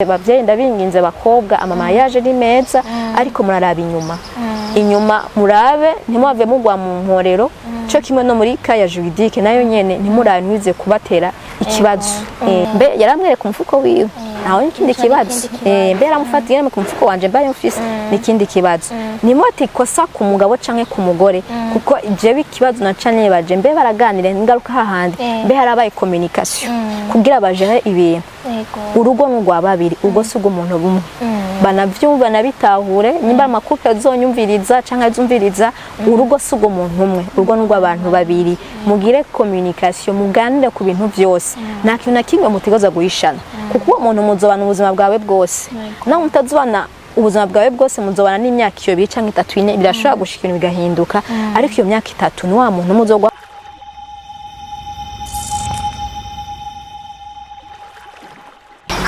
Bavyeyi, ndabinginze, bakobwa, ama mariage ni meza, ariko muraraba inyuma, inyuma murabe ntimuhave mugwa mu mporero. Cyo kimwe no muri cas ya juridique nayo nyene, ntimurabe ntibize kubatera ikibazo. Mbe yaramwereka umufuko wiwe, aho n'ikindi Ico kibazo. n'ikindi kibazo. Mbe yaramufatiye ku mufuko wanje, mbaye mfise n'ikindi kibazo. Ntimuhate ikosa ku mugabo canke ku mugore, kuko jewe ikibazo naca nibaje: mbe baraganira ingaruka hahandi? Mbe harabaye communication kugira bajere ibintu? Urugo ni urwa babiri, urwo si urw'umuntu bumwe. Banavyumva, banabitahure. Nimba ama couple azonyumviriza canke azumviriza, urugo si urw'umuntu umwe, urugo ni urw'abantu babiri. Mugire communication, muganire ku bintu vyose. Nta kintu na kimwe mutegerezwa guhishana, kuko uwo muntu muzobana ubuzima bwawe bwose. Naho mutazobana ubuzima bwawe bwose, muzobana n'imyaka iyo 2 canke 3, 4, birashobora gushika ibintu bigahinduka, ariko iyo myaka 3 ni wa muntu muzogwa.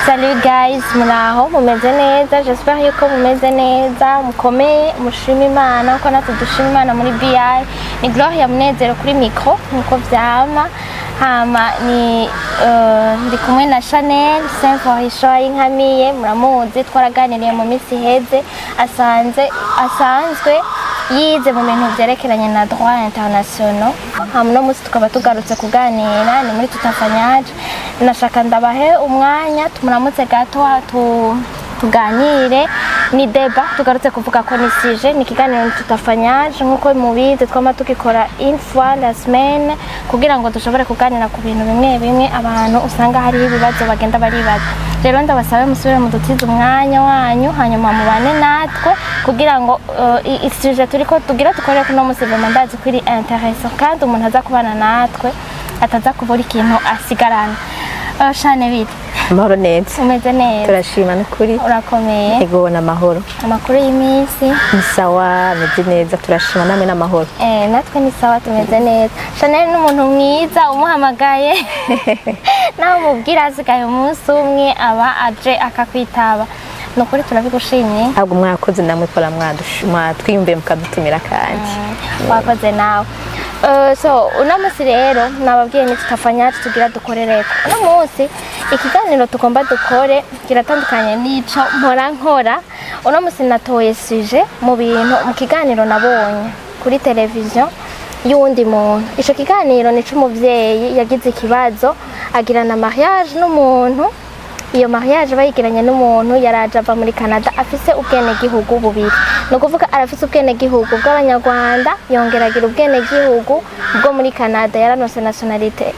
Salut guys, muraho, mumeze neza? J'espère yuko mumeze neza, mukomeye, mushima Imana uko natwe dushima Imana muri BI. Ni Gloria Munezero kuri micro nkuko vyama. Hama ni ndi kumwe na Chanel Saint Forisho Yinkamiye, muramuzi, twaraganiriye mu minsi iheze. Asanzwe yize mu bintu vyerekeranye na droit international. Hama uno munsi tukaba tugarutse kuganira, ni muri Tutafanyaje. Nashaka ndabahe umwanya tumuramutse gato, tuganire. Ni débat tugarutse kuvuga ko ni sujet, ni ikiganiro ni Tutafanyaje. Nkuko mubizi, twama tugikora une fois la semaine kugira ngo dushobore kuganira ku bintu bimwe bimwe abantu usanga hariho ibibazo bagenda baribaza. Rero ndabasabe musubire mudutize umwanya wanyu, hanyuma mubane natwe kugira ngo sujet turiko tugira dukorere kuno munsi, vraiment ndazi ko iri intéressant, kandi umuntu aza kubana natwe ataza kubura ikintu asigarana. Shane, bite? Amahoro neza. Umeze neza? Turashima n'ukuri. Urakomeye? Ego, n'amahoro. Amakuru y'iminsi? Ni sawa, meze neza, turashima. Namwe n'amahoro? Natwe ni sawa, tumeze neza. Chanel ni umuntu mwiza, umuhamagaye nawe umubwira hasigaye umunsi umwe, aba aje akakwitaba. Ni ukuri turabigushimye. Ntabwo, mwakoze namwe kora, mwatwiyumviye mukadutumira kandi. Wakoze nawe. So uno munsi rero nababwiye ni Tutafanyaje tugira dukorereko. Uno munsi ikiganiro tugomba dukore kiratandukanye n'ico mpora nkora. Uno munsi natoye sujet mu bintu, mu kiganiro nabonye kuri televiziyo y'uwundi muntu. Ico kiganiro ni c'umuvyeyi yagize ikibazo, agirana mariage n'umuntu. Iyo mariage bayigiranye n'umuntu yaraje ava muri Canada, afise ubwenegihugu bubiri. Ni ukuvuga arafise ubwenegihugu bw'Abanyarwanda, yongera agira ubwenegihugu bwo muri Canada. Yaranose nationalité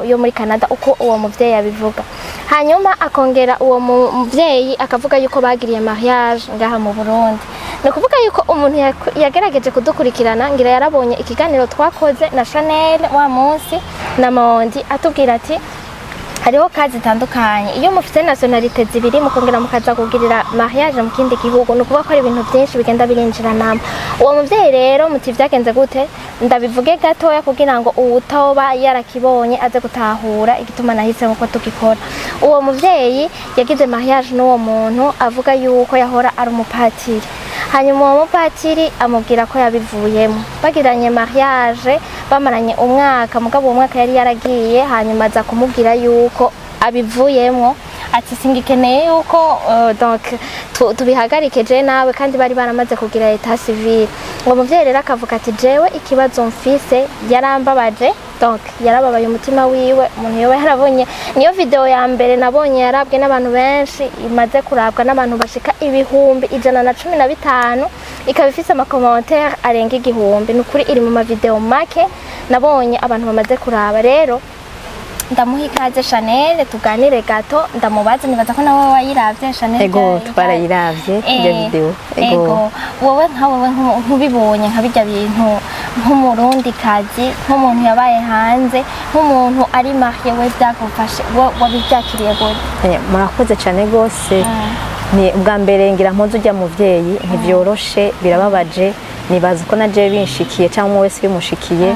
yo muri Canada, uko uwo muvyeyi abivuga. Hanyuma akongera uwo muvyeyi akavuga yuko bagiriye mariage ngaha mu Burundi. Ni ukuvuga yuko umuntu yagerageje kudukurikirana, ngira yarabonye ikiganiro twakoze na Chanel wa munsi na Mondi, atubwira ati hariho cas zitandukanye iyo mufite nationalité zibiri, mukongera mukaza kugirira mariage mu kindi gihugu. Ni ukuvuga ko ari ibintu byinshi bigenda birinjiranamo. Uwo muvyeyi rero muti vyagenze gute? Ndabivuge gatoya kugira ngo uwutoba yarakibonye aze gutahura igituma nahisemo ko tugikora. Uwo muvyeyi yagize mariage n'uwo muntu avuga yuko yahora ari umupatiri. Hanyuma uwo mupatiri amubwira ko yabivuyemo. Bagiranye mariage, bamaranye umwaka, mugabo uwo mwaka yari yaragiye. Hanyuma aza kumubwira yuko abivuyemo, ati singikeneye yuko donc tubihagarike je nawe, kandi bari baramaze kugira état civil. Uwo muvyeyi rero akavuga ati jewe ikibazo mfise, yarambabaje. Donc yarababaye umutima wiwe. Umuntu yoba yarabonye, niyo video ya mbere nabonye yarabwe n'abantu benshi, imaze kurabwa n'abantu bashika 115,000, ikaba ifise ama commentaire arenga 1000. Ni ukuri iri mu ma video make nabonye abantu bamaze kuraba. Rero ndamuha ikaze Chanel, tuganire gato, ndamubaze. Nibaza ko nawe wayiravye, Chanel. Ego, twarayiravye iyo video. Ego. Ego, wowe nka wowe nk'ubibonye nka bijya bintu, nk'Umurundi kazi, nk'umuntu yabaye hanze, nk'umuntu ari marié, we byagufashe, wabibyakiriye gute? Murakoze cyane rwose. Ni ubwa mbere ngira mpuzu ujya muvyeyi, ntibyoroshe, birababaje. Nibaza ko na jewe binshikiye cyangwa umwe wese bimushikiye,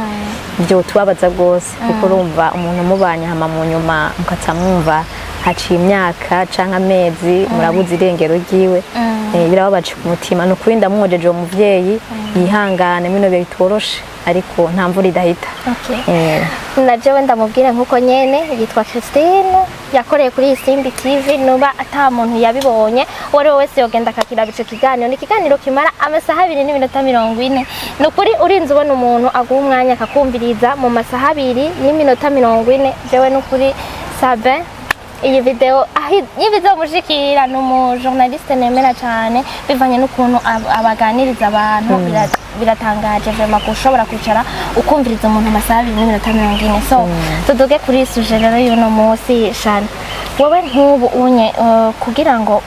byo tubabaza rwose, kuko urumva umuntu mubanye, hama mu nyuma mukaca mwumva haciye imyaka canke amezi murabuze irengero ryiwe. Birababaje ku mutima, ni ukuri. Ndamwojeje uwo muvyeyi, yihangane, bino bihe bitoroshe. Ariko nta mvura idahita. Na jewe ndamubwire nkuko nyene yitwa Christine, yakoreye kuri Isimbi TV. Nuba ata muntu yabibonye, uwo ari we wese yogenda akakiraba ico kiganiro. Ni ikiganiro kimara amasaha 2 n'iminota 40. Ni ukuri, urinze ubona umuntu aguha umwanya akakumviriza mu masaha 2 n'iminota 40. Jewe ni ukuri Sabin, iyi video aho nibizomushikira, ni umujournaliste nemera cyane bivanye n'ukuntu abaganiriza abantu. Biratangaje vraiment gushobora kwicara ukumviriza umuntu amasaha 2 n'iminota 40. So tuduge kuri sujet rero y'uno munsi. Shana, wowe nk'ubu unye kugira ngo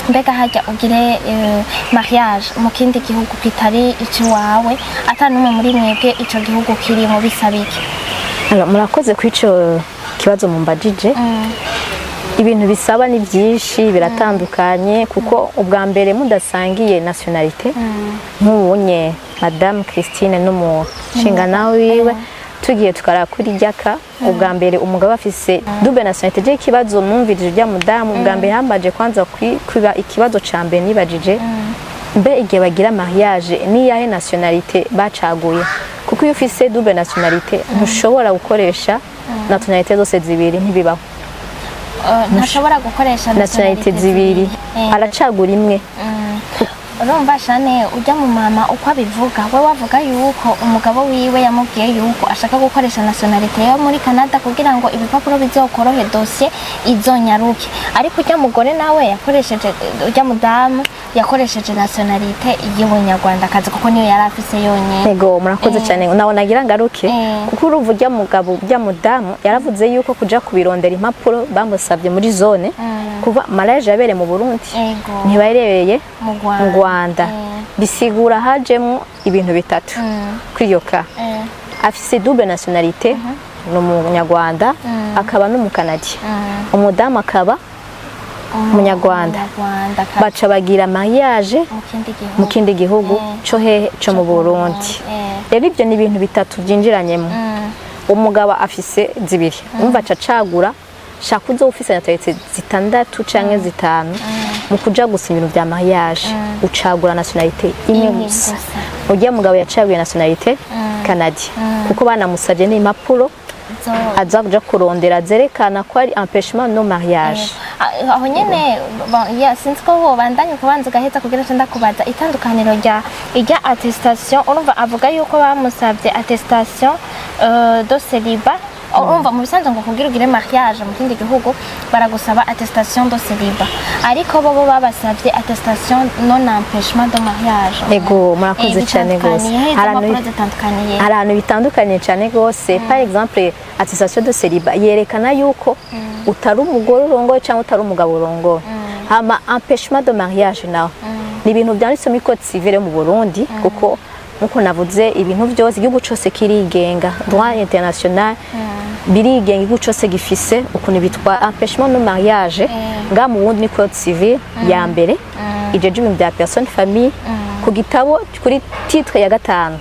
mbega hajya ugire mariage mu kindi gihugu kitari ikiwawe, ata n'umwe muri mwebwe ico gihugu kirimo, bisaba iki? Alors, murakoze kuri ico kibazo mumbajije. Ibintu bisaba ni byinshi, biratandukanye, kuko ubwa mbere mudasangiye nationalité, nk'ubunye Madame Christine n'umushingana wiwe tugiye tukaraba kuri ryaka, ubwa mbere umugabo afise double nationalité. Je ikibazo numvirije rya mudamu, ubwa mbere hambaje kwanza kwiba ikibazo ca mbere nibajije: mbe igihe bagira mariage ni yahe nationalité bacaguye? Kuko iyo ufise double nationalité ntushobora gukoresha nationalité zose zibiri, ntibibaho. Ntashobora gukoresha nationalité zibiri, aracagura imwe. Urumva shane, ujya mu mama uko abivuga, we wavuga yuko umugabo wiwe yamubwiye yuko ashaka gukoresha nationalité yo muri Canada kugira ngo ibipapuro bizokorohe, dossier izonyaruke. Ariko ujya mugore nawe yakoresheje, ujya mudamu yakoresheje nationalité y'ubunyarwandakazi kuko niyo yari afise yonyene. Ego, murakoze cyane. Nawe nagira ngaruke, kuko urumva ujya mugabo, ujya mudamu yaravuze yuko kuja kubirondera impapuro bamusabye muri zone, kuva mariage yabereye mu Burundi, ntibaherereye mu Rwanda. Mu Rwanda. Bisigura hajemo ibintu bitatu kuri iyo ka: afise double nationalité, ni umunyarwanda akaba n'umukanadi, umudamu akaba umunyarwanda. Umunyarwanda. Baca bagira mariage mu kindi gihugu. Mu kindi gihugu. Co hehe? Co mu Burundi. Rero ibyo ni ibintu bitatu byinjiranyemo. Umugabo afise zibiri, umva aca acagura. Shaka uzo ufise nationalité zitandatu canke zitanu, mu kuja gusa ibintu vya mariage ucagura nationalité imwe imwe gusa. Gusa. Ujya mugabo yacaguye nationalité canadien kuko banamusavye n'impapuro aza kuja kurondera zerekana ko ari empêchement non mariage. Ah, aho nyene bon, ya sinzi ko wobandanya kubanza ugaheza kugira ngo ndakubaza itandukaniro rya irya attestation. Urumva avuga yuko bamusabye attestation de célibat. Urumva mu bisanzwe ngo kugira ugire mariage mu kindi gihugu baragusaba attestation de célibat, ariko bo babasabye attestation non empêchement de mariage. Ego, murakoze cyane gose. Hari Hari ahantu impapuro zitandukaniye. Hari ahantu bitandukanye cyane rwose. Par exemple, attestation de célibat yerekana yuko utari umugore urongoye cyangwa utari umugabo urongoye. Hama empêchement de mariage nawe ni ibintu byanditse muri code civil yo mu Burundi, kuko nkuko navuze, ibintu byose, igihugu cyose kirigenga, droit international birigenga, igihugu cyose gifise ukuntu bitwa. Empêchement de mariage nga mu Burundi ni code civil ya mbere ijeje ibintu bya personne, famille, ku gitabo kuri titre ya gatanu,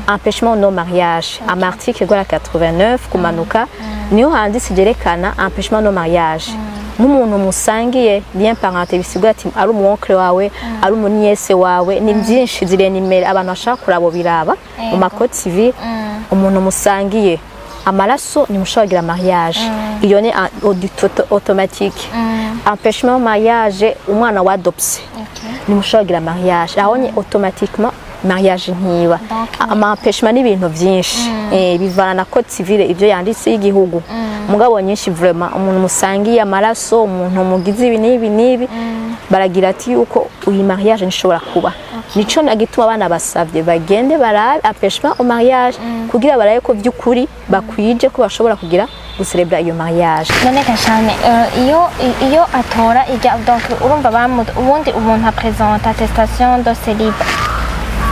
empêchement non mariage, ama article guhera 89 kumanuka, niho handitse byerekana empêchement non mariage. Nk'umuntu musangiye lien parenté, bisigura ati ari umu oncle wawe, ari umu nièce wawe, ni byinshi zirenimera abantu bashaka kurabo biraba mu ma code civil. Umuntu musangiye amaraso ntimushobora kugira mariage, iyo ni automatique empêchement mariage. Umwana wa adopté ntimushobora kugira mariage, aho ni automatiquement mariage ntiba. Ama empêchement n'ibintu byinshi, bivana na code civile ibyo yanditse y'igihugu. Mugabo nyinshi vraiment, umuntu musangiye amaraso, umuntu mugize ibi n'ibi n'ibi, baragira ati yuko uyi mariage ntishobora kuba. Nico nagituma abana basavye bagende barabe empêchement au mariage kugira barabe ko by'ukuri bakwije ko bashobora kugira gucelebra iyo mariage. None gashane, iyo atora ijya, donc urumva bamu ubundi umuntu apresenta attestation de célibat,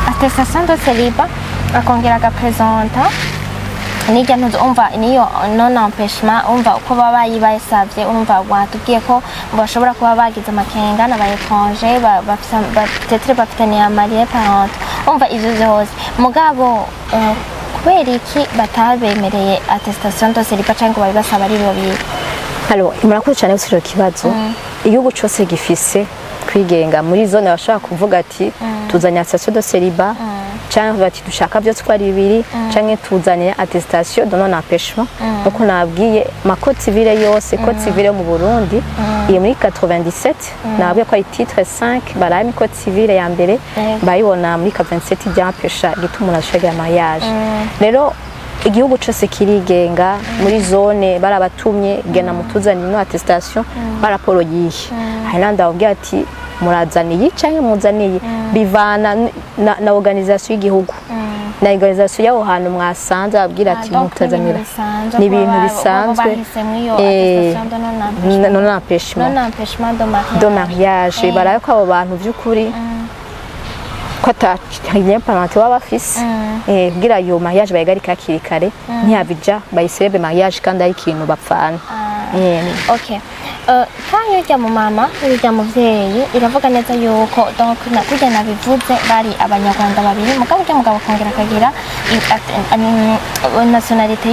attestation de célibat, akongera agapresenta nijya ntuzi, umva niyo non empêchement, umva uko baba bayibasavye. Urumva watubwiye ko bashobora kuba bagize amakenga n'aba étranger, peut-être bafitaniye ama lien parenté, umva ivyo vyose. Mugabo kubera iki batabemereye attestation de célibat canke ngo babibasaba ari babiri? Alors, murakoze cyane gusubira ikibazo. Igihugu cyose gifise kwigenga muri zone, bashobora kuvuga ati tuzanye attestation de célibat. Canke bati dushaka byose uko ari bibiri, canke tuzanire attestation de non empêchement. Nkuko nabwiye, ma code civile yose, code civile yo mu Burundi iri muri 97, nabwiye ko ari titre 5. Barayimi code civile ya mbere, bayibona muri 87, by'empêcha gituma umuntu ashobora mariage. Rero igihugu cyose kirigenga. Muri zone barabatumye: genda mutuzanire ino attestation par rapport yihe. Hari n'abandi bababwira ati murazaniye canke muzaniye, bivana na organisation y'igihugu na organisation y'aho hantu mwasanze, babwira ati Donc, mutazanira. ni Ni ibintu bisanzwe. Bahisemo iyo attestation de non empêchement. Non empêchement. Non empêchement de mariage. De mariage. Barabe ko abo bantu by'ukuri ko ata lien parenté baba bafise, kugira iyo mariage bayigarike hakiri kare, ntiyabija bayicélèbre mariage kandi ari ikintu bapfana. Okay. Kandi urya mu mama, urya muvyeyi iravuga neza yuko, donc na kurya nabivuze, bari abanyarwanda babiri, mugabo urya mugabo akongera akagira nationalité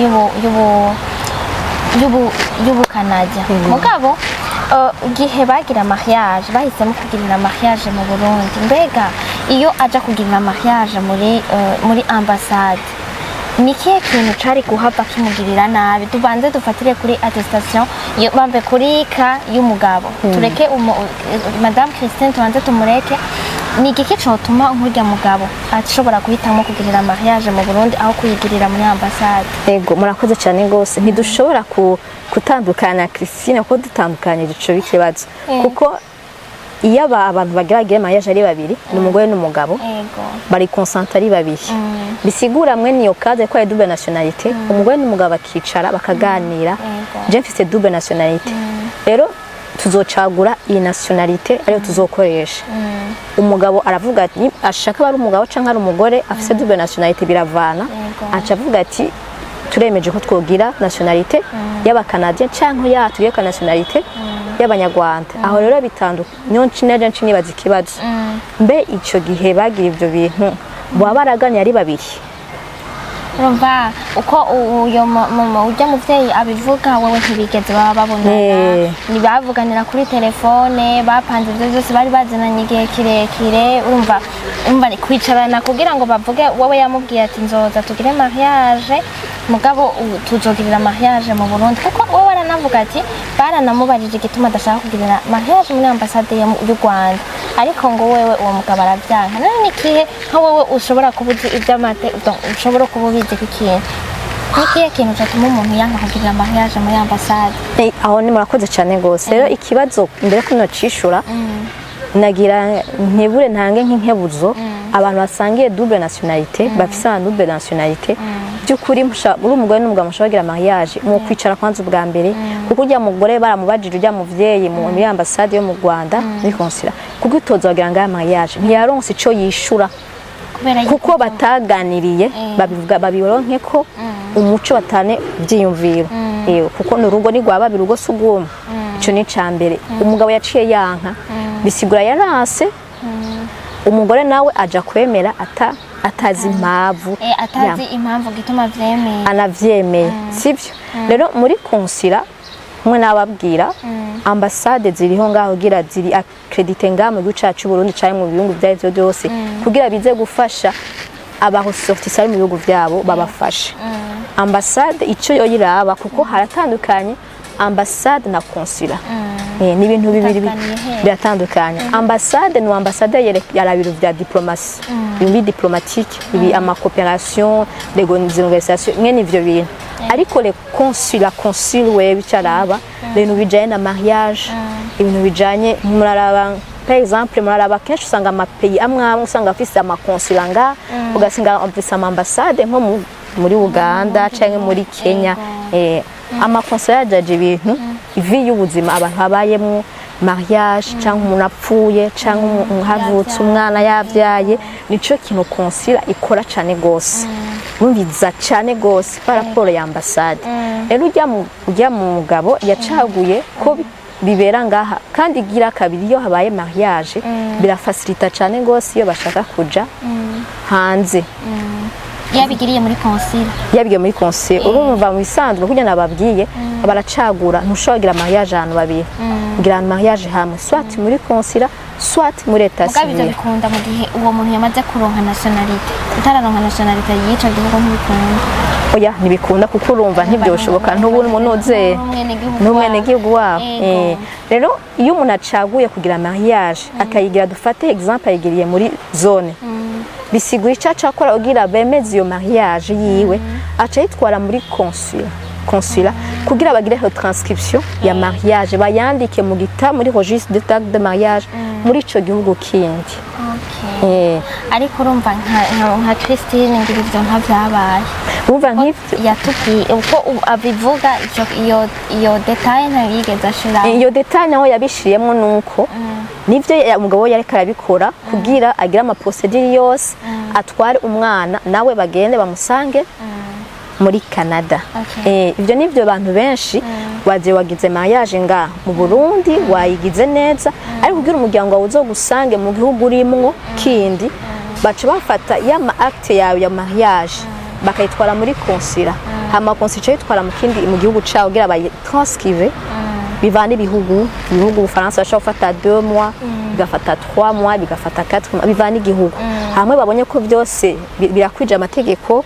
y'ubu Canada. Mugabo igihe bagira mariage bahisemo kugirira mariage mu Burundi. Mbega iyo aja kugirira mariage muri ambassade, ni ikihe kintu cari kuhava kimugirira nabi? Tubanze dufatire kuri attestation bamve kuri ka y'umugabo, tureke madame Christine, tubanze tumureke. Ni igiki cotuma nk'urya mugabo ashobora guhitamo kugirira mariage mu Burundi aho kuyigirira muri ambassade? Ego, murakoze cyane rwose. Ntidushobora kutandukana Christine, kuko dutandukanye ico ikibazo, kuko iyo abantu bagira bagire mariage ari babiri, ni umugore n'umugabo, bari consent ari babiri, bisigura mwe niyo cadre ko ari double nationalité, umugore n'umugabo bakicara bakaganira: je mfise double nationalité, rero tuzocagura iyi nationalité ariyo tuzokoresha. Umugabo aravuga ati ashaka ari umugabo canke ari umugore afise double nationalité, biravana. Aca avuga ati turemeje ko twogira nationalité y'abakanadien canke ya tugiye ka nationalité y'abanyarwanda. Aho rero bitandukanye, niyo nci naje nci nibaza ikibazo: mbe ico gihe bagira ivyo bintu baba baraganiye ari babiri? Urumva uko uyo urya muvyeyi abivuga, wewe ntibigeze baba babonana, ntibavuganira kuri telefone, bapanze ivyo vyose bari bazinanye igihe kirekire. Urumva ni kwicarana kugira ngo bavuge. Wowe yamubwiye ati nzoza tugire mariage, mugabo tuzogirira mariage mu Burundi, kuko wowe aranavuga ati baranamubarije igituma adashaka kugirira mariage muri ambasade y'u Rwanda, ariko ngo wewe uwo mugabo aravyanka. None ni ikihe, nka wowe ushobora kuba uzi ivy'amate, donc ushobora kuba ubizi ko ikintu, nikihe kintu catuma umuntu yanka kugirira mariage muri ambasade? Aho ni murakoze cyane rwose. Rero ikibazo, mbere ko nocishura, nagira ntebure ntange nk'inkebuzo abantu basangiye double nationalité, bafise ama double nationalité. By'ukuri uri umugore n'umugabo mushobora kugira mariage mu kwicara kwanza ubwa mbere, kuko ujya mugore baramubajije, ujya muvyeyi muri ambasade yo mu Rwanda, muri consulat, kuko itoza wagira ngo aya mariage ntiyaronse ico yishura, kubera yuko kuko bataganiriye, babivuga babironke ko umuco, batane byiyumviro. Kuko ni urugo ni rwa babiri, urugo si urw'umwe. Ico ni ica mbere. Umugabo yaciye yanka, bisigura yaranse, umugore nawe aja kwemera atazi impamvu. Atazi impamvu gituma vyemeye. Anavyemeye, sivyo? Rero muri consulat mwe nababwira, ambasade ziriho ngaho kugira ziri accrédité ngaha mu gihugu cacu c'u Burundi canke mu bihugu ibyo arivyo byose, kugira bize gufasha abaressortissants bari mu bihugu vyabo, babafashe. Ambasade ico yo yiraba, kuko haratandukanye ambasade na consulat, ni ibintu bibiri Bitandukaniye he? Biratandukanye. Ambasade ni ambasade yaraba ibintu vya diplomatie, ibintu diplomatique, ibi ama coopération, les organisations, mwene ivyo bintu. Ariko le consulat, consul wewe icyo araba, ibintu bijanye na mariage, ibintu bijanye, muraraba par exemple, muraraba kenshi usanga ama pays amwe amwe usanga afise ama consulat nga, ugasanga afise ama ambassade nko muri Uganda canke muri Kenya. Ama consulat yajaje ibintu ivi y'ubuzima abantu babayemwo, mariage cyangwa umuntu apfuye cyangwa havutse umwana, yabyaye, nico kintu consulat ikora cyane gose, bumviza cyane gose par rapport ya ambassade. Rero ujya mu mugabo yacaguye ko bibera ngaha, kandi igira kabiri, iyo habaye mariage birafacilita cyane gose iyo bashaka kuja hanze. Yabigiriye muri consulat. Yabigiye muri consulat. Urumva mu bisanzwe, kugira nababwiye Baracagura, ntushobora kugira mariage ahantu babiri, kugira mariage hamwe, soit muri consulat, soit muri état Mugabo ivyo civil. bikunda mu gihe uwo muntu yamaze kuronka nationalité. Utararonka nationalité y'ico gihugu, ntibikunda. Oya, ntibikunda, kuko urumva ntibyoshoboka, ntubona umuntu uze n'umwenegihugu. N'umwenegihugu wabo. Ego. Rero iyo umuntu acaguye kugira mariage, akayigira, dufate exemple, ayigiriye muri zone, bisigura icyo aca akora kugira bemeze iyo mariage yiwe, aca yitwara muri consulat kugira bagire retranscription ya mariage, bayandike mu gita muri registre d'acte de mariage muri ico gihugu kindi. Ariko urumva nka Christine, ngira ivyo ntavyabaye. Urumva nk'ivyo Yatubwiye uko abivuga, iyo détail ntayo yigeze ashira. Iyo détail naho yabishiriyemo nuko nivyo umugabo we yariko arabikora kugira agire ama procédures yose, atware umwana nawe, bagende bamusange muri Canada. Ivyo nivyo bantu benshi waje wagize mariage nga mu Burundi, wayigize neza, ariko kugira umuryango wawe uzogusange mu gihugu urimwo kindi, baca bafata ya ma acte yawe ya mariage, bakayitwara muri consulat, hama consulat ica yitwara mu kindi, mu gihugu cawe, kugira bayitranscrive. Bivana ibihugu, Ubufaransa bashobora gufata 2 mois, bigafata 3 mois, bigafata 4 mois, bivana igihugu. Hamwe babonye ko byose birakwije amategeko,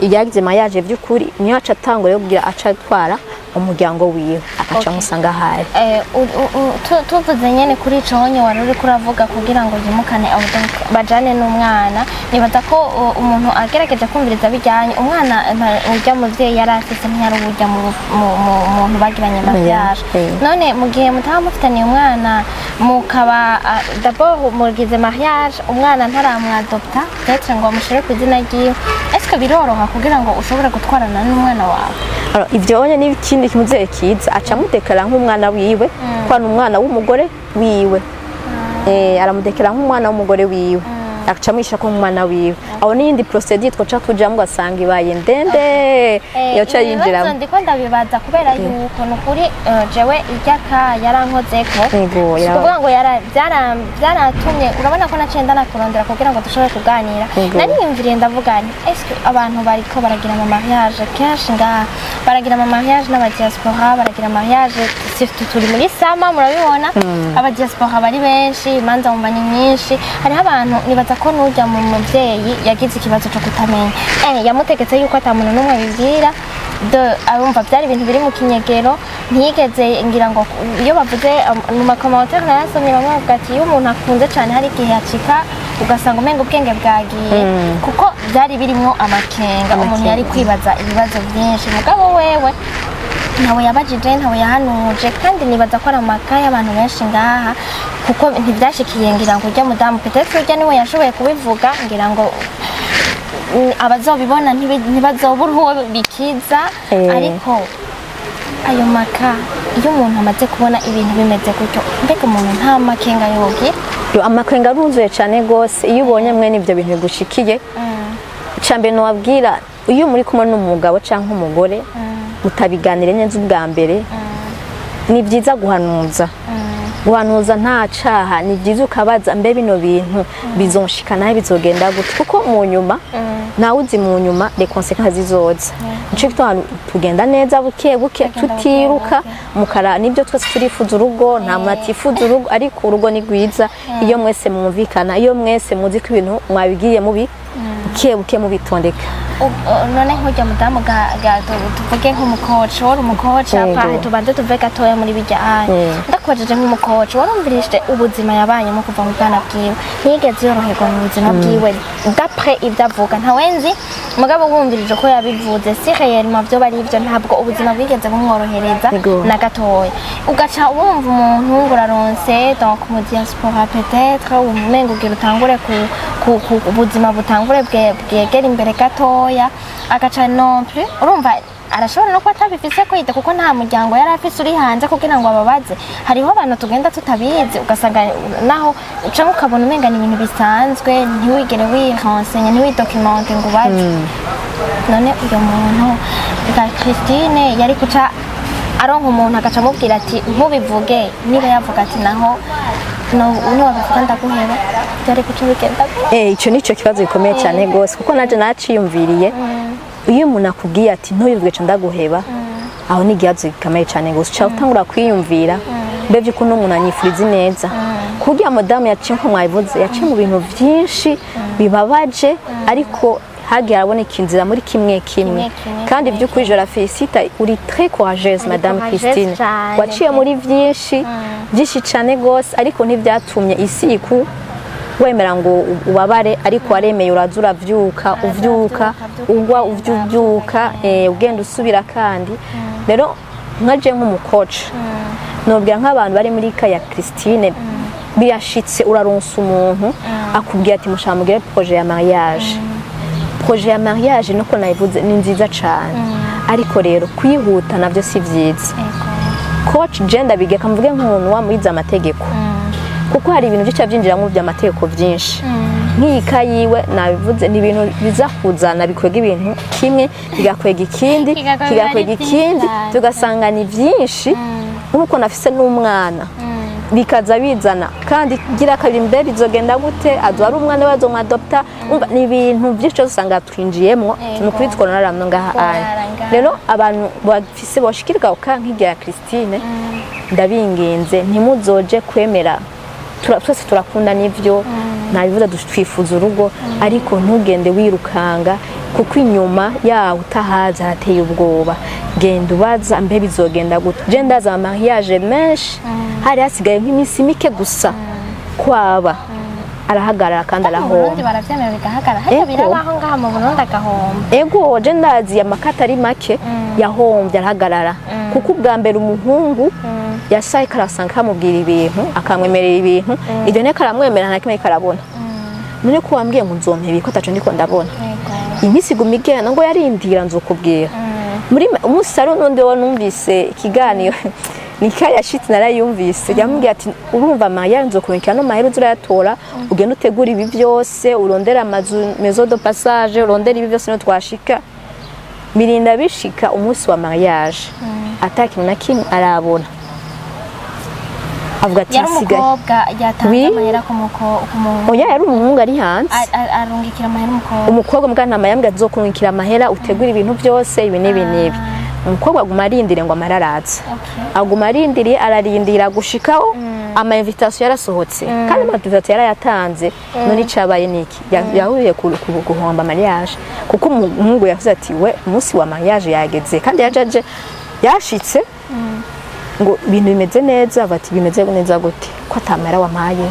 yagize mariage by'ukuri, niyo aca atangura yo kugira aca atwara umuryango wiwe, akaca amusanga ahari. Tuvuze nyene kuri ico honye wari uriko uravuga, kugira ngo yimukane abo, donc bajane n'umwana, nibaza ko umuntu agerageje kumviriza bijyanye umwana, urya muvyeyi yari afise ntiyari uburya mu muntu bagiranye mariage. None mu gihe mutaba mufitaniye umwana, mukaba d'abord mugize mariage, umwana ntaramwadopta peut-être ngo amushire ku izina ryiwe, est-ce que biroroha kugira ngo ushobore gutwarana n'umwana wawe? Alors, ivyo onye n'ikindi kimuzeye kiza, aca amudekara nk'umwana wiwe, kwa ni umwana w'umugore wiwe. Aramudekara nk'umwana w'umugore wiwe, agaca amwisha ko nk'umwana wiwe. Aho n'iyindi procédure twoca tujamwo, ugasanga ibaye ndende, yoca Ibi bibazo yinjiramo. Ndiko ndabibaza kubera yuko ni ukuri, jewe iryaka yarankozeko. Yego. Si ukuvuga ngo byaratumye urabona ko naciye ndanakurondera kugira ngo dushobore kuganira. Nariyumviriye, ndavuga nti: "Eske abantu bariko baragira ama mariage kenshi ngaha, baragira ama mariage n'aba diaspora, baragira mariage, surtout turi muri summer, murabibona aba diaspora bari benshi, imanza wumva ni nyinshi." Hariho abantu nibaza ko n'ujya mu muvyeyi yagize ikibazo cyo kutamenya, yamutegetse yuko ata muntu n'umwe abibwira, de arumva byari ibintu biri mu kinyegero, ntiyigeze ngira ngo iyo bavuze mu ma commentaires nayasomye, bamwe bavuga ati iyo umuntu akunze cyane hari igihe acika ugasanga umenga ubwenge bwagiye, kuko byari birimwo amakenga, umuntu yari kwibaza ibibazo byinshi. Mugabo wewe ntawe yabajije, ntawe yahanuje, kandi nibaza ko ari amaka y'abantu benshi ngaha, kuko ntibyashikiye ngira ngo ujya mudamu, peut-être ujya niwe yashoboye kubivuga, ngira ngo abazobibona ntibazobura uwo bikiza. Ariko ayo maka, iyo umuntu amaze kubona ibintu bimeze gutyo, mbega umuntu nta makenga yogira? Yo, amakenga aruzuye cyane gose. Iyo ubonye mwene ibyo bintu bigushikiye, icambere nobabwira, iyo muri kumwe n'umugabo cyangwa umugore, mutabiganire neza ubwa mbere. Ni byiza guhanuza, guhanuza nta caha, ni byiza ukabaza: mbe bino bintu bizonshikana, bizogenda gute? Kuko mu nyuma ntawe uzi, mu nyuma les conséquences zizoza. Nico gituma tugenda neza buke buke, Tugenda buke tutiruka. buke. Mukara nibyo, twese turifuza urugo, nta muntu atifuza urugo, ariko urugo ni rwiza iyo mwese mwumvikana, iyo mwese muzi ko ibintu mwabigiye mubi buke buke mubitondeka. None nk'ujya mudamu tuvuge nk'umu coach, wari umu coach, apa tubanze tuve gatoya muri bijya anya. Ndakubajije nk'umu coach, warumvirije ubuzima yabayemo kuva mu bwana bwiwe, ntiyigeze yoroherwa mu buzima bwiwe d'après ibyo avuga, ntawenzi, mugabo wumvirije ko yabivuze, si réellement byo bari ibyo, ntabwo ubuzima bwigeze bumworohereza na gatoya. Ugaca wumva umuntu ngo uraronse donc mu diaspora, peut-être umenga ugira utangure ku ubuzima butangure bwegera imbere gatoya, agaca non plus, urumva arashobora no kuba atabifise ko yita, kuko nta muryango yari afise uri hanze kugira ngo ababaze. Hariho abantu tugenda tutabizi, ugasanga naho canke ukabona umenga ni ibintu bisanzwe, ntiwigere wirensenya, ntiwidocumente ngo ubaze. None uyo muntu bwa Christine yari kuca aronka umuntu agaca amubwira ati ntubivuge, niba yavuga ati naho niwabivuga ndaguheba, byari guca bigenda gute? Ico nico kibazo gikomeye cyane gose, kuko naje naciyumviriye, iyo umuntu akubwiye ati ntubivuge ca ndaguheba. Aho ni igihazo gikomeye cyane gusa uca utangura kwiyumvira: mbe by'ukuri umuntu anyifuriza ineza? Kugira madamu yaciye, nko mwabivuze, yaciye mu bintu byinshi bibabaje, ariko hagiye haraboneka inzira muri kimwe kimwe. Kimwe kimwe. Kandi by'ukuri, je la félicite, uri très courageuse, Uri madame courageuse Christine. cane. Waciye muri byinshi byinshi cyane rwose, ariko ntibyatumye isi iku wemera ngo ubabare, ariko waremeye, uraza uravyuka, uvyuka, ugwa, uvyuka, ugenda usubira. Kandi rero nkaje nk'umu coach, nobwira nk'abantu bari muri cas ya Christine: birashitse, uraronsa umuntu akubwira ati: "Mushaka mugire projet ya mariage." Projet ya mariage, nuko nayivuze, ni nziza cane, ariko rero kwihuta navyo si vyiza. Coach je ndabiga, kamvuge nk'umuntu wa mwize amategeko, kuko hari ibintu byinshi byinjiramo by'amategeko byinshi. Nk'iyi cas yiwe nabivuze, ni ibintu biza kuzana bikwega ibintu kimwe, bigakwega ikindi, Kigakwega kigakwega ari byinshi ikindi, cane. Tugasanga ni byinshi, nk'uko nafise n'umwana, bikaza bizana kandi gira kabiri: mbe bizogenda gute? Azo ari umwana we, azomwadopta? Umva, ni ibintu byinshi cyose usanga twinjiyemo. Ni ukuri twonaramno ngaha aya. Tworara ngaha. Rero abantu bafise boshikirwa uka nk'irya ya Christine, ndabinginze, ntimuzoje kwemera. Twese turakunda, n'ivyo ntabivuze, twifuza urugo, ariko ntugende wirukanga, kuko inyuma yawo utahazi harateye ubwoba. Genda ubaza: mbe bizogenda gute? Je ndaza ama mariage menshi, hari hasigaye nk'iminsi mike gusa kwaba, arahagarara kandi Mu Burundi arahomba. Baravyemera bigahagarara harya? Ego. Birabaho ngaha mu Burundi agahomba? Ego, je ndazi amakata ari make yahombye, arahagarara, kuko ubwa mbere umuhungu yasaye karasanga kamubwira ibintu, akamwemerera ibintu, ibyo nteko aramwemerera, nta kimwe karabona. None ko wambwiye ngo nzompa ibi, ko ataco ndiko ndabona? Iminsi iguma igenda, ngo yarindira nzokubwira muri umunsi. Hari n'undi wo numvise ikiganiro, ni kaya shiti, narayumvise, yamubwiye ati: "Urumva mariya, nzokurungikira no mahera, uza urayatora, ugende utegura ibi byose, urondere amazu, maison de passage, urondere ibi byose." No twashika birinda bishika umunsi wa mariage, ata kintu na kimwe arabona, avuga ati: Yari "Hasigaye." umukobwa yatanze Oui. amahera ku muhungu? Oya, yari umuhungu ari hanze. Arungikira amahera umukobwa? Umukobwa mbwa ntama yambwiye azokurungikira amahera, utegura ibintu byose, ibi n'ibi n'ibi. Umukobwa aguma arindiriye ngo amahera araza. Aguma arindiriye, ararindira gushikaho ama invitation yarasohotse, kandi ama invitation yarayatanze. None icabaye niki? Yahuye guhomba mariage, kuko umuhungu yavuze ati: "We, umunsi wa mariage yageze." Kandi yajaje yashitse ngo ibintu bimeze neza, bati: "Bimeze neza gute ko atamahera wampaye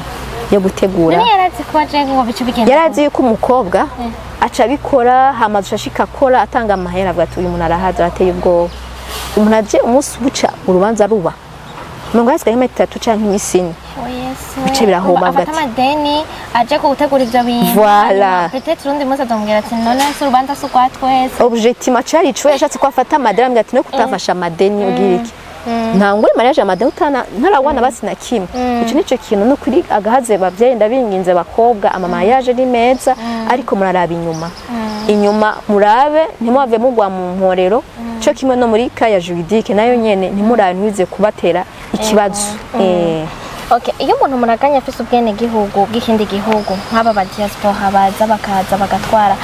yo gutegura?" None yarazi ko aje ngo bice bigenda? Yarazi yuko umukobwa aca abikora, hama ashika akora, atanga amahera, avuga ati: "Uyu muntu arahaza, arateye ubwoba." Umuntu aje umunsi buca urubanza ruba, ngo hasigaye nk'iminsi 3 canke iminsi 4. Oh, Yesu. Bice birahomba, Afata avuga ati- amadeni aje gutegura ivyo bintu. Voilà. Hanyuma peut-être urundi munsi azomubwira ati: "None se urubanza si urwa twese?" Objectif cari ico, yashatse ko afata amadeni, ambwira ati: "No kutafasha amadeni ugira iki? Ntangure mariage amadeni utana ntarabona basi na kimwe." Ico nico kintu nukuri agahaze. Bavyeyi, ndabinginze, bakobwa, ama mariage ni meza, ariko muraraba inyuma, inyuma murabe, ntimuhave mugwa mu mporero. Cyo kimwe no muri cas ya juridique nayo nyene, ntimurabe, ntibize kubatera ikibazo. Okay, iyo umuntu muraganya afise ubwenegihugu bw'ikindi gihugu, nk'aba ba diaspora baza bakaza bagatwara,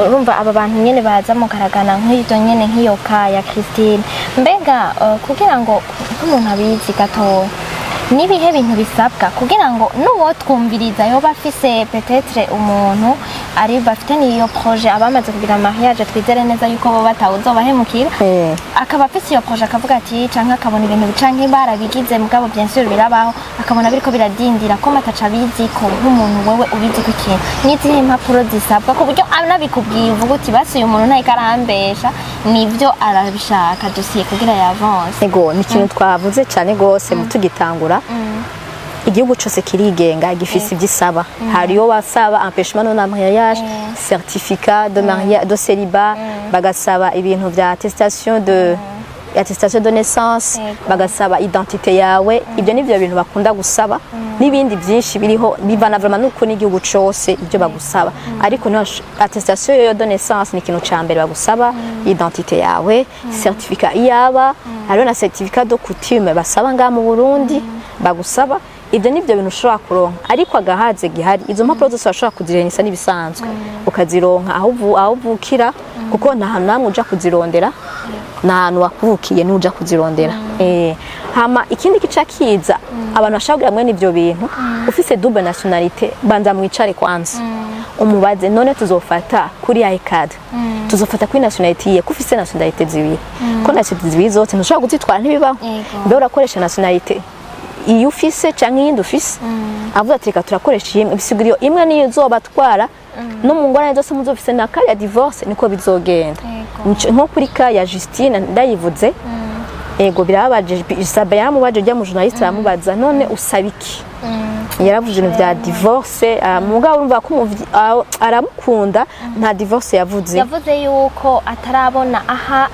urumva aba bantu nyene baza mukaragana nk'ibyo nyene, nk'iyo cas ya Christine, mbega kugira ngo nk'umuntu abizi gatoya, nibihe bintu bisabwa kugira ngo n'uwo twumviriza yoba afise peut-être umuntu ari bafite n'iyo projet, abamaze kugira mariage, twizere neza yuko bo batawuzobahemukira, akaba afise iyo projet, akavuga ati, canke akabona ibintu, canke barabigize, mugabo bien sûr birabaho, akabona biriko biradindira, ko mataca abizi, ko nk'umuntu wewe ubizi ko ikintu, n'izihe impapuro zisabwa ku buryo anabikubwiye uvuga uti: "Basi uyu muntu ntayiko arambesha, nivyo arabishaka dossier kugira y'avance"? Ego, ni ikintu twavuze cyane rwose mu tugitangura. Igihugu cyose kirigenga, gifise ibyo isaba. Hariyo basaba empêchement non mariage, certificat de mariage, de célibat, bagasaba ibintu vya attestation de naissance, bagasaba identité yawe. Ibyo nivyo bintu bakunda gusaba, n'ibindi byinshi biriho, bivana vraiment nuko n'igihugu cose ibyo bagusaba. Ariko niyo attestation yo de naissance ni ikintu ca mbere bagusaba, identité yawe, certificat iyaba hariho na certificat de coutume basaba ngaha mu Burundi bagusaba. Ibyo nibyo bintu ushobora kuronka, ariko agahaze gihari, izo mpapuro zose urashobora kuzirenisa n'ibisanzwe, ukazironka aho uvukira, kuko nta hantu namwe uja kuzirondera. Ni ahantu wakuvukiye nuja kuzirondera. Hama ikindi kica kiza, abantu bashaka kugira mwene ivyo bintu, ufise double nationalité, banza mwicare kwanza, umubaze: none tuzofata kuri yahe cadre? Tuzofata kuri nationalité yiye, ko ufise nationalité zibiri? Ko nationalité zibiri zose ntushobora kuzitwara, ntibibaho. Mbe urakoresha nationalité iyo ufise canke iyindi ufise? Avuga ati: reka turakoresha imwe. Bisigura iyo imwe niyo izobatwara no mu ngorane zose muzofise, na kaya divorce niko bizogenda. Nko kuri cas ya Justine ndayivuze, ego birababaje. Sabe yaramubaje, ujya mu journaliste aramubaza: none usaba iki? Yaravuze ibintu bya divorce. Mugabo urumva ko aramukunda, nta divorce yavuze. Yavuze yuko atarabona aha,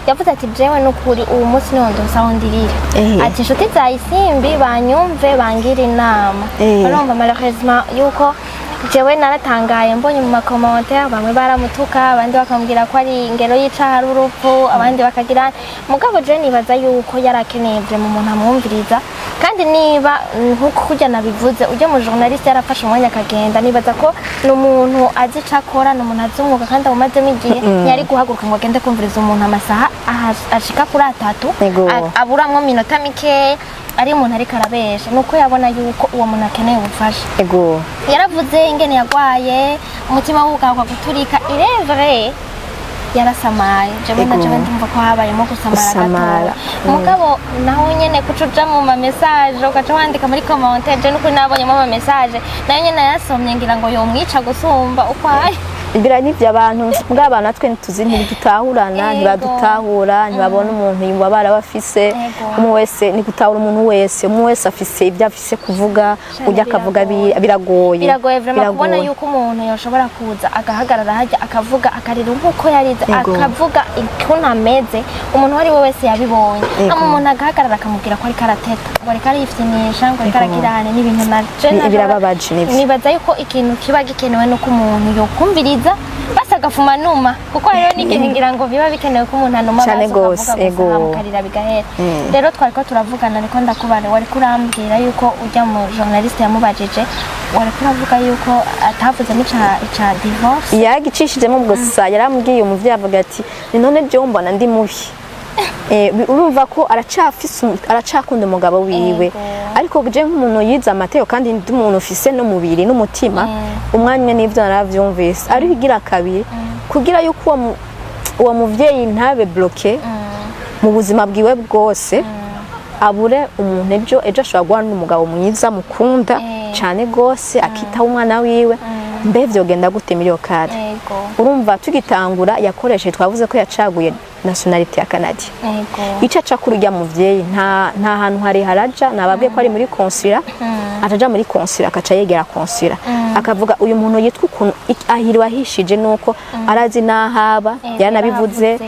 yavuze ati: jewe n'ukuri uwo munsi niho ndonsa aho ndirira. Ati: inshuti za Isimbi banyumve, bangira inama. Urumva malheureusement yuko jewe naratangaye mbonye mu ma commentaires bamwe baramutuka, abandi bakamubwira ko ari ingero y'icaha, ari urupfu, abandi bakagira. Mugabo je nibaza yuko yari akeneye vraiment umuntu amwumviriza. Kandi niba nkuko kurya nabivuze, ujya mu journaliste yarafashe umwanya akagenda, nibaza ko ni umuntu azi ico akora, ni umuntu azi umwuga kandi awumazemo igihe. Ntiyari guhaguruka ngo agende kumviriza umuntu amasaha ashika kuri 3, aburamwo minota mikeya, ari umuntu ariko arabesha. Nuko yabona yuko uwo muntu akeneye ubufasha. Yaravuze ingene yagwaye, umutima we ugahakwa guturika. Irevre yarasamaye. Jewe na jewe ndumva ko habayemo gusamara Gusamara. gatoya. Mugabo naho nyene kuca uja mu ma message, ugaca wandika muri commentaire, je nukuri nabonyemo ama message nayo nyene nayasomye, ngira ngo yomwica gusumba uko ari. Bira nivyo, abantu bw'abantu natwe ntituzi, ntidutahurana, ntibadutahura, ntibabona umuntu yubabara bafise. Umwe wese ni gutahura umuntu wese, umwe wese afise ibyo afise kuvuga, ujya akavuga. Biragoye. Biragoye vraiment kubona Biragoye. yuko umuntu yoshobora kuza agahagarara hajya, akavuga, akarira nk'uko yarize, akavuga ukuntu ameze, umuntu uwo ari we wese yabibonye. Hama umuntu agahagarara akamubwira ko ariko arateta, ngo ariko arifyinisha, ngo ariko aragirane n'ibintu na je Birababaje, nivyo. Nibaza yuko ikintu kiba gikenewe nuko umuntu yokumviriza basi agafuma numa, kuko hariho n'igihe ngira ngo biba bikenewe ko umuntu anuma, Cane basi gose, ukavuga gusa, hama ukarira bigahera. Rero twariko turavugana, ariko ndakubara, wariko urambwira yuko ujya mu journaliste yamubajije, wariko uravuga yuko atavuze n'ica ica divorce. Yaragicishijemo gusa, yarambwiye umuvyeyi avuga ati: ni none jewe mbona ndi mubi. Urumva ko aracafise aracakunda umugabo wiwe. Ariko je nk'umuntu yize amategeko kandi ndi umuntu ufise n'umubiri n'umutima, umwanya umwe n'ivyo naravyumvise, ariko igira kabiri kugira yuko uwo muvyeyi ntabe bloqué mu buzima bwiwe bwose, abure umuntu ejo ejo ashobora guhura n'umugabo mwiza mukunda cane gose, akitaho umwana wiwe. Mbe vyogenda gute muri iyo cadre? Urumva tugitangura yakoresheje, twavuze ko yacaguye nationalité ya Canada. Ico aca kuri urya muvyeyi, nta hantu hari haraja. Nababwiye ko ari muri consulat, ataja muri consulat, akaca yegera consulat, akavuga uyu muntu yitwa ukuntu ahiriwe ahishije, nuko arazi n'ahaba. Yaranabivuze: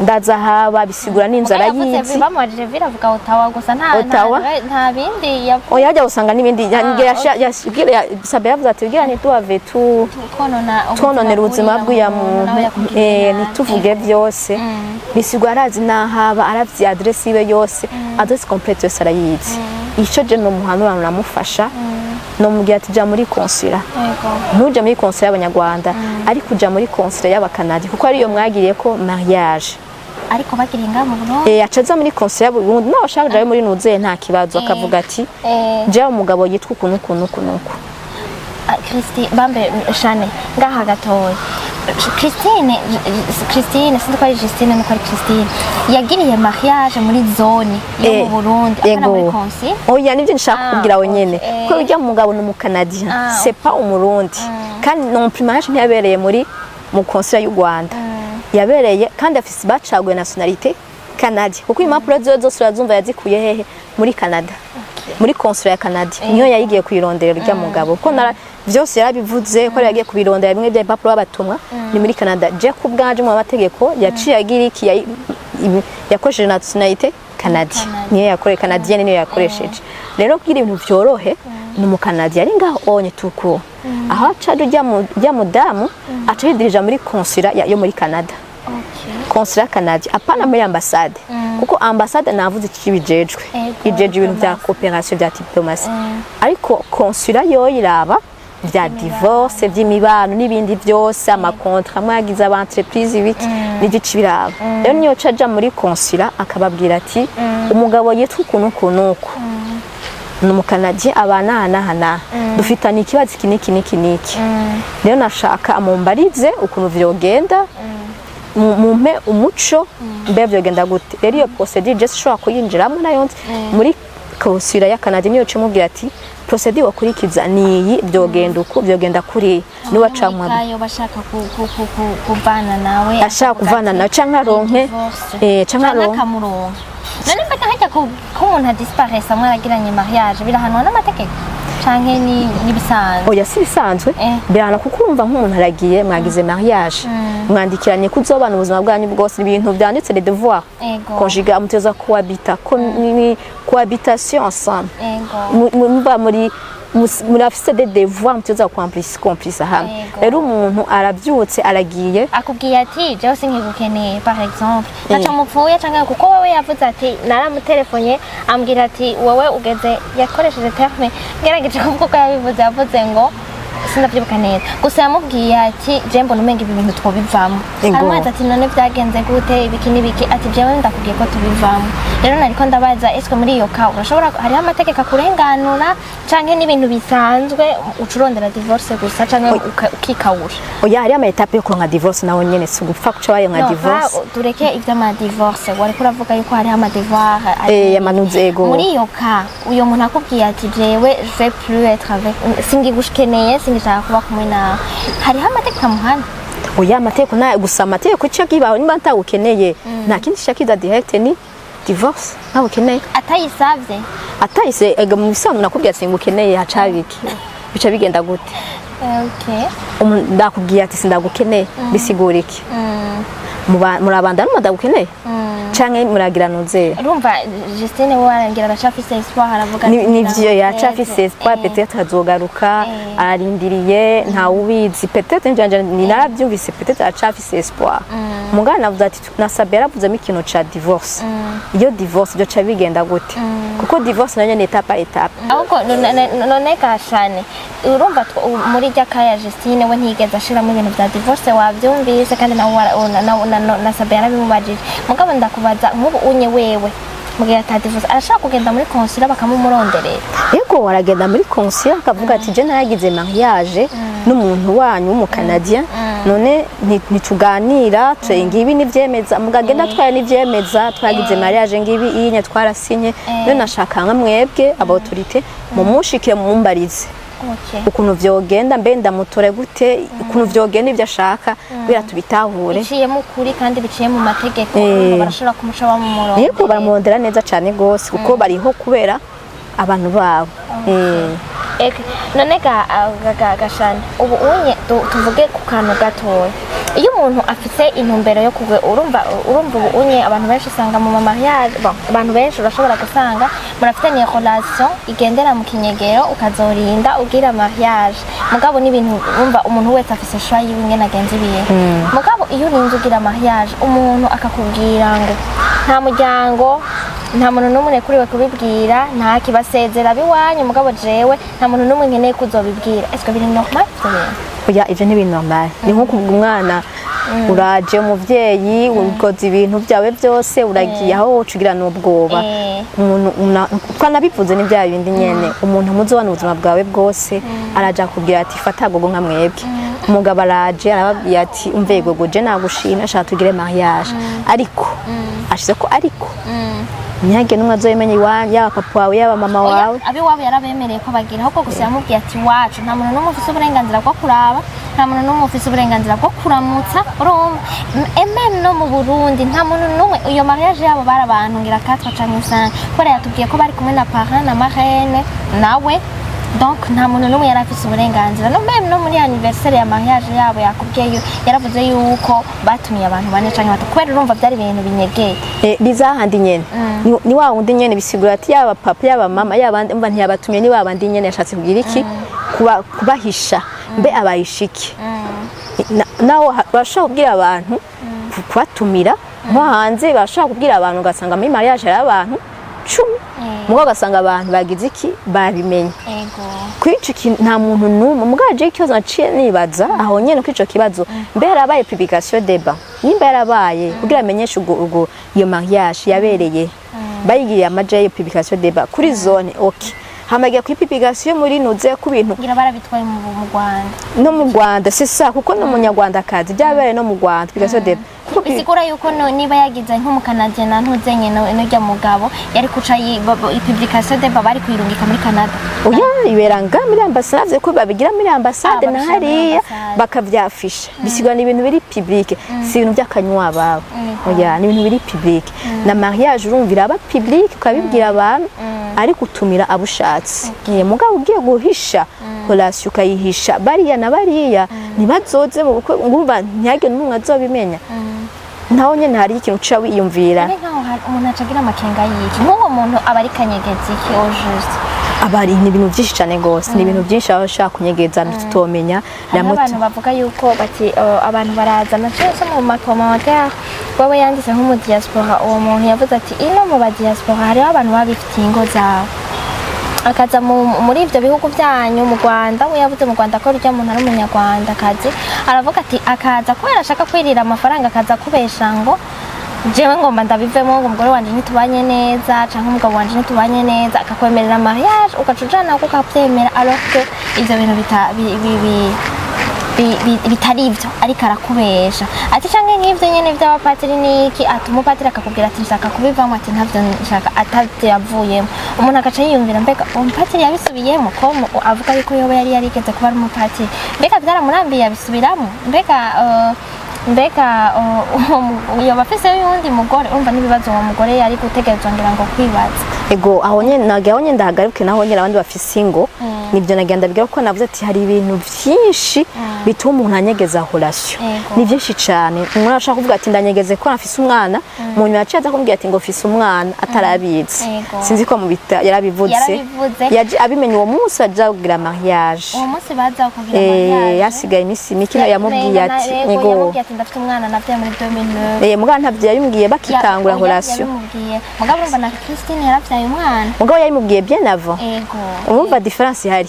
ndaza ahaba, bisigura n'inzu arayizi. Bamubajije ville, avuga Ottawa gusa, nta Ottawa? nta bindi yavuze. Oya, hajya usanga n'ibindi. Sabe yavuze ati: bwira ntituhave tu twonona twononera ubuzima bw'uya muntu, ntituvuge byose. Bisigwa arazi n'ahaba, aravye adresse yiwe yose, adresse complète yose arayizi. Ico je nomuhanura, namufasha, nomubwira ati: ja muri consulat. Ntuje muri consulat y'abanyarwanda, ariko uja muri consulat y'abakanadi, kuko ariyo mwagiriye ko mariage. Ariko bagiriye ngaha mu Burundi. Aca aza muri consulat y'Uburundi, nawe ashaka kujayo muri Nuzeye, nta kibazo, akavuga ati: jewe umugabo yitwa ukuntu ukuntu ukuntu uku. Ah, Christi bambe shane ngaha gatoya. Christine, sinzi ko ari Justine nuko ari Christine, yagiriye mariage muri zone yo mu Burundi, apana muri consi. Oya, nibyo nshaka kukubwira wenyene, ko ujya mugabo ni umukanadien, c'est pas umurundi. Kandi non plus mariage ntiyabereye mu consulat y'u Rwanda, yabereye kandi afise bacaguye nationalité Canada, kuko impapuro ziwe zose urazumva yazikuye hehe? Muri Canada, muri consulat ya Canada niyo yayigiye kuyirondera urya mugabo, kuko vyose yarabivuze ko yari yagiye kubirondera, bimwe bya impapuro babatumwa ni muri Canada. Je ku bwanje mu mategeko yaciye agira iki? Yakoresheje nationalité Canada, niyo yakoreye, canadienne niyo yakoresheje. Rero kugira ibintu vyorohe, ni umukanadi ari ngaho onye tuku aho aca ujya mudamu aca yidirija muri consulat yo muri Canada. Consulat canadien, apana muri ambassade, kuko ambassade navuze iki bijejwe? Ijeje ibintu vya Diplomatie. coopération, vya diplomatie. Ariko consulat yo iraba Vya divorce, vy'imibano n'ibindi byose, ama contrats mwagize, aba entreprise, ibiki nivyo biraba. Rero niyo caja muri consulat akababwira ati umugabo yitwa ukuntu ukuntu uku, ni umukanadiye, abana aha n'aha n'aha, dufitanye ikibazo iki n'iki n'iki n'iki, rero nashaka mumbarize ukuntu vyogenda, mumpe umuco, mbe vyogenda gute. Rero iyo procédure je sinshobora kuyinjiramo, nayo nzi. Muri consulat ya Canada niyo cimubwira ati procédure wakurikiza niyi, vyogenda uku, vyogenda kuriya, niwe acamwa. Kayo bashaka kuvana nawe. Ashaka kuvana nawe canke aronke Divorce. Canke aronke akamuronka. None mbega hajya ko umuntu adisparesa mwaragiranye mariage, birahanwa n'amategeko canke ni n'ibisanzwe? Oya, si bisanzwe. Birahana, kuko urumva nk'umuntu aragiye, mwagize mariage, mwandikiranye kuzobana ubuzima bwanyu bwose, ibintu vyanditse, les devoirs conjugal, muteza cohabiter, cohabitation ensemble. Muba muri murafise des devoirs muteza kwamplisa hamwe. Rero umuntu aravyutse aragiye, akubwiye ati jewe sinkigukeneye, par exemple, ntaco mupfuye, canke kuko wewe yavuze ati naramutelefone ambwira ati wowe ugeze, yakoresheje terme, ngerageje kuvuga uko yabivuze, yavuze ngo sinavyibuka neza, gusa yamubwiye ati je mbona umenga ibi bintu twobivamo. Aramubaza ati none vyagenze gute, ibiki n'ibiki, ati jewe ndakubwiye ko tubivamo. Rero nariko ndabaza, eske muri iyo ka urashobora, hariho amategeko akurenganura, canke n'ibintu bisanzwe uca urondera divorce gusa, canke ukikawura? Oya, hariyo ama étapes yo kuronka divorce naho nyene, si ugupfa kuca baronka No, divorce. Tureke ivy'ama divorce, wariko uravuga yuko hariho ama devoir. Amanuze, ego. Muri iyo ka uyo muntu akubwiye ati jewe je vais plus être avec, singigukeneye, singishaka kuba kumwe nawe, hariho amategeko amuhana? Oya, amategeko nta, gusa amategeko icyo kibaho, niba ntawukeneye nta kindi kiza direct, ni divorce, ntawukeneye. Atayisavye? Atayise ega, mu bisanzwe nakubwiye ati singukeneye, haca biki, bica bigenda gute? Ndakubwiye ati sindagukeneye, bisigura iki? Murabandana mudagukeneye canke muragira nuze? Urumva Justine we arangira aracafise espoir, aravuga ati Nivyo, yacafise espoir, Eh. peut-être azogaruka. Ararindiriye, ntawubizi, peut-être njanje ni naravyumvise, peut-être aracafise espoir. Mugana navuze ati nasabye, yaravuzemo ikintu ca divorce. Iyo divorce byo ca bigenda gute? Kuko divorce nayo ni étape par étape. Ahubwo none gashane, urumva muri rya kaya Justine we ntiyigeze ashiramo ibintu bya divorce, wabyumvise, kandi nawe na Sabe yarabimubajije. Mugabo ndakubaza, nk'ubu unye wewe mugihe ata divorce, arashaka kugenda muri consulat bakamumuronderera? Yego, aragenda muri consulat akavuga ati je naragize mariage n'umuntu wanyu w'umukanadien, none ntituganira, ngibi nivyemeza, mugagenda atwaye n'ivyemeza, twagize mariage ngibi inye, twarasinye, none nashaka nka mwebwe aba autorité mumushikire mumumbarize ukuntu vyogenda, mbe ndamutore gute, ukuntu vyogenda, ivyo ashaka kugira tubitahure. Biciye mu kuri kandi biciye mu mategeko, urumva barashobora kumuca bamumurondera. Yego, baramurondera neza cane gose, kuko bariho kubera abantu babo. Eke, none ga gashana ubu unye tuvuge ku kantu gatoya. Iyo umuntu afite intumbero yo kugwe, urumva ubu unye abantu benshi usanga mu mariage, bon, abantu benshi urashobora gusanga murafitaniye relation igendera mu kinyegero, ukazorinda ugira mariage. Mugabo n'ibintu urumva umuntu wese afise choix yiwe ingene agenza ibintu. Mugabo iyo urinze ugira mariage, umuntu akakubwira ngo nta muryango, nta muntu n'umwe kuriwe kubibwira, nta kibasezera biwanyu, mugabo jewe nta muntu n'umwe nkeneye kuzobibwira, est-ce que biri normal ivyo bintu? Oya, ivyo ntibiri normal. Ni nko kuvuga umwana uraje, umuvyeyi ukoze ibintu byawe byose, uragiye, aho woca ugira n'ubwoba. Umuntu twanabivuze, ni bya bindi nyene, umuntu muzobana ubuzima bwawe bwose araja akubwira ati fata gogo nka mwebwe. Umugabo araje arababwiye ati umve gogo, je nagushimye, ashaka tugire mariage, ariko ashize ko, ariko ntihagire n'umwe azoyimenya iwanyu, yaba papa wawe, yaba mama Oya, wawe. Abiwabo yarabemereye ko bagira, ahubwo gusa yamubwiye ati iwacu nta muntu n'umwe ufise uburenganzira bwo kuraba, nta muntu n'umwe ufise uburenganzira bwo kuramutsa. Urumva, même no mu Burundi nta muntu n'umwe. Iyo mariage yabo bari abantu ngira 4 canke 5, kubera yatubwiye ko bari kumwe na parrain na marraine nawe, donc nta muntu n'umwe yari afise uburenganzira. No même no muri anniversaire ya mariage yabo yakubwiye yaravuze yuko batumiye abantu bane canke batatu, kubera urumva byari ibintu binyegeye. Bizahandi nyene. Ni wa wundi nyene, bisigura ati yaba papa, yaba mama, yaba umva ntiyabatumye, ni wa bandi nyene. Yashatse kugira iki? Kubahisha. Mbe abahisha iki? Naho bashobora kubwira abantu kubatumira nko hanze, bashobora kubwira abantu ugasanga muri mariage hari abantu 10, mugabo ugasanga abantu bagize iki, babimenye. Kuri ico kintu nta muntu n'umwe. Mugabo jewe ikibazo naciye nibaza aho nyene kuri ico kibazo: mbe harabaye publication de ban? Nimba yarabaye kugira amenyeshe ubwo iyo mariage yabereye, bayigiriye amaja iyo publication de ban kuri zone, okay, hamagiye kuri publication muri nuze ku bintu. Ngira barabitwaye mu Rwanda. No mu Rwanda, c'est ça, kuko no munyarwandakazi byabereye no mu Rwanda, publication de ban kuko Bisigura yuko niba yagize nk'umukanadien na ntuzenye n'urya mugabo yari kuca publication de ban bari kuyirungika muri Canada. Oya, ibera nga muri ambasade, ko babigira muri ambasade. Ah, na babishira muri hariya ambasade. Bakavyafisha, bisigura ni ibintu biri public, si ibintu by'akanywa babo. Oya, ni ibintu biri public. Na mariage urumva iraba public, ukabibwira abantu, ariko utumira abo ushatse. Mugabo ugiye guhisha relation, ukayihisha bariya na bariya ntibazoze mu bukwe, ngumva ntihagire n'umwe azobimenya, naho nyene hari ikintu uca wiyumvira. None nkaho hari umuntu acagira amakenga y'iki? Nk'uwo muntu aba ari kanyegezi iki au juste? Aba ari ni ibintu byinshi cyane gose, ni ibintu byinshi aba ashaka kunyegeza tutomenya. Hariho abantu bavuga yuko bati abantu baraza na cyose mu ma commentaires wowe yanditse nko mu diaspora. Uwo muntu yavuze ati ino mu ba diaspora hariho abantu baba bifitiye ingo zabo, akaza muri ibyo bihugu byanyu, mu Rwanda. We yavuze mu Rwanda ko rujya muntu ari umunyarwandakazi. Aravuga ati akaza kubera ashaka kwirira amafaranga, akaza kubesha ngo jewe ngomba ndabivemo, ngo umugore wanje ntitubanye neza canke umugabo wanje ntitubanye neza, akakwemerera mariage, ugaca ujana ukavyemera, alors que ivyo bintu bitari ivyo, ariko arakubesha. Ati canke nk'ivyo nyene vy'abapatiri niki, ati umupatiri akakubwira ati nshaka kubivamo, ati ntavyo nshaka, atavyo yavuyemo. Umuntu agaca yiyumvira: mbega uwo mupatiri yabisubiyemo? Ko avuga yuko yoba yari yarigeze kuba ari umupatiri, mbega vyaramurambiye yabisubiramo? Mbega yoba afise y'uwundi mugore? Urumva n'ibibazo uwo mugore yari gutegerezwa ngira ngo kwibaza. Ego, aho nyene nagiye, aho nyene ndahagaruke, naho nyene abandi bafise ingo, nibyo nagira ndabwira ko navuze ati hari ibintu vyinshi bituma umuntu anyegeza relation. Ni byinshi cyane. Umuntu ashaka kuvuga ati ndanyegeze ko nafise umwana, mu nyuma yaciye aza kumbwira ati ngo mfise umwana atarabizi. Sinzi ko mubita yarabivuze. Yarabivuze. Yaje abimenye uwo munsi aja kugira mariage. Uwo munsi baza kugira mariage. Yasigaye iminsi mike yamubwiye ati Yego, yamubwiye ati ndafite umwana navyaye muri 2009. Mugabo ntavyo yabimubwiye bakitangura Oya, relation. Yabimubwiye, mugabo urumva na Christine yaravyaye umwana. Mugabo yabimubwiye bien avant. Urumva différence ihari?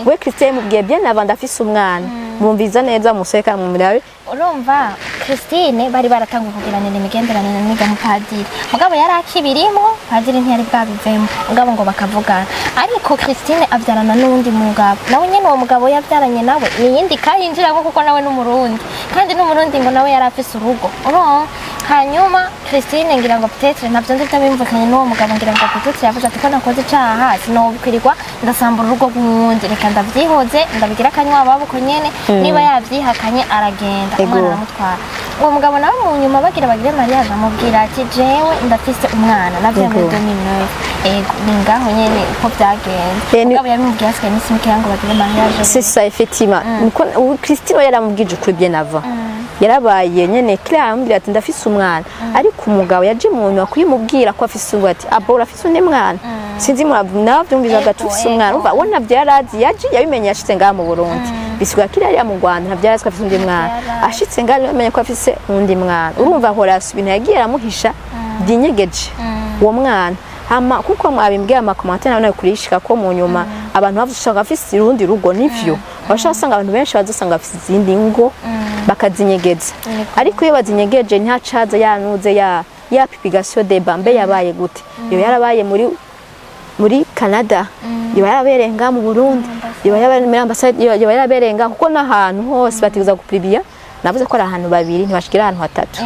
We Christine yamubwiye bien avant ndafise umwana, mwumviza neza museka mumurabe. Urumva Christine bari baratanguye kugiranira imigenderanire n'urya mupadiri, mugabo yari akibirimwo, padiri ntiyari bwabivemo, mugabo ngo bakavugana. Ariko Christine avyarana n'uwundi mugabo, nawe nyene uwo mugabo yavyaranye nawe ni iyindi kayinjiramo, kuko nawe n'umurundi, kandi n'umurundi ngo nawe yari afise urugo. Urumva, hanyuma Christine ngira ngo peut-être ntavyo nzi vyabimvikanye n'uwo mugabo, ngira ngo peut-être yavuze ati ko nakoze icaha sinokwirirwa ndasambura urugo rw'uwundi, reka ndavyihoze, ndabigira akanywa ababo nyene. Niba yavyihakanye aragenda, umwana aramutwara. Uwo mugabo nawe mu nyuma bagira bagire mariage, amubwira ati jewe ndafise umwana navyo muri 2009. Ego, ni ngaho nyene uko vyagenze. Mugabo yabimubwiye hasigaye iminsi mikeya ngo bagire mariage. C'est ça, effectivement. Niko ubu Christine we yaramubwije ukuri bien avant, yarabaye nyene clair, aramubwira ati ndafise umwana. Ariko umugabo yaje mu nyuma kuyimubwira ko afise umwana, ati abo urafise undi mwana, sinzi navyumvizaga ufise umwana. Umva, we ntavyo yarazi, yaje yabimenye yashitse ngaha mu Burundi. Bisigura ko yari mu Rwanda ntavyo yarazi ko afise undi mwana. Yarazi. Ashitse ngaha niwe yamenye ko afise undi mwana. Urumva horasi ibintu yagiye aramuhisha byinyegeje uwo mwana. Hama kuko mwabimbwiye ama commentaires nawe kurishika ko mu nyuma abantu bavuze usanga afise urundi rugo, nivyo bashaka usanga abantu benshi bazosanga bafise izindi ngo bakazinyegeza. Ariko iyo bazinyegeje ntacaza yanuze ya publication de ban, mbe yabaye gute? Iyo yarabaye muri Canada, yoba yarabereye ngaha mu Burundi, yoba yarabereye muri ambasade, yoba yarabereye ngaha, kuko n'ahantu hose bategereza gupublier. Navuze ko ari ahantu babiri, ntibashikira ahantu hatatu.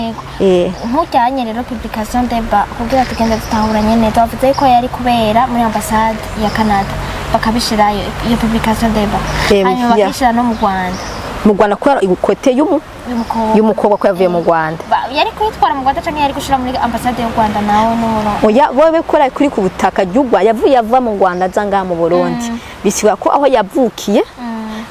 Nk'ujyanye rero publication de ban, kugira tugende dutahuranye neza, bavuze ko yari kubera muri ambasade ya Canada bakabishirayo iyo publication de ban, hanyuma bakayishira no mu Rwanda. Mu Rwanda kubera côté y'umukobwa. Y'umukobwa, ko yavuye mu Rwanda. Yari kuyitwara mu Rwanda canke yari gushira muri ambasade y'u Rwanda nawe n'ubu? Oya, wewe kora kuri ku butaka ry'u Rwanda, yavuye ava mu Rwanda aza ngaha mu Burundi, bisigura ko aho yavukiye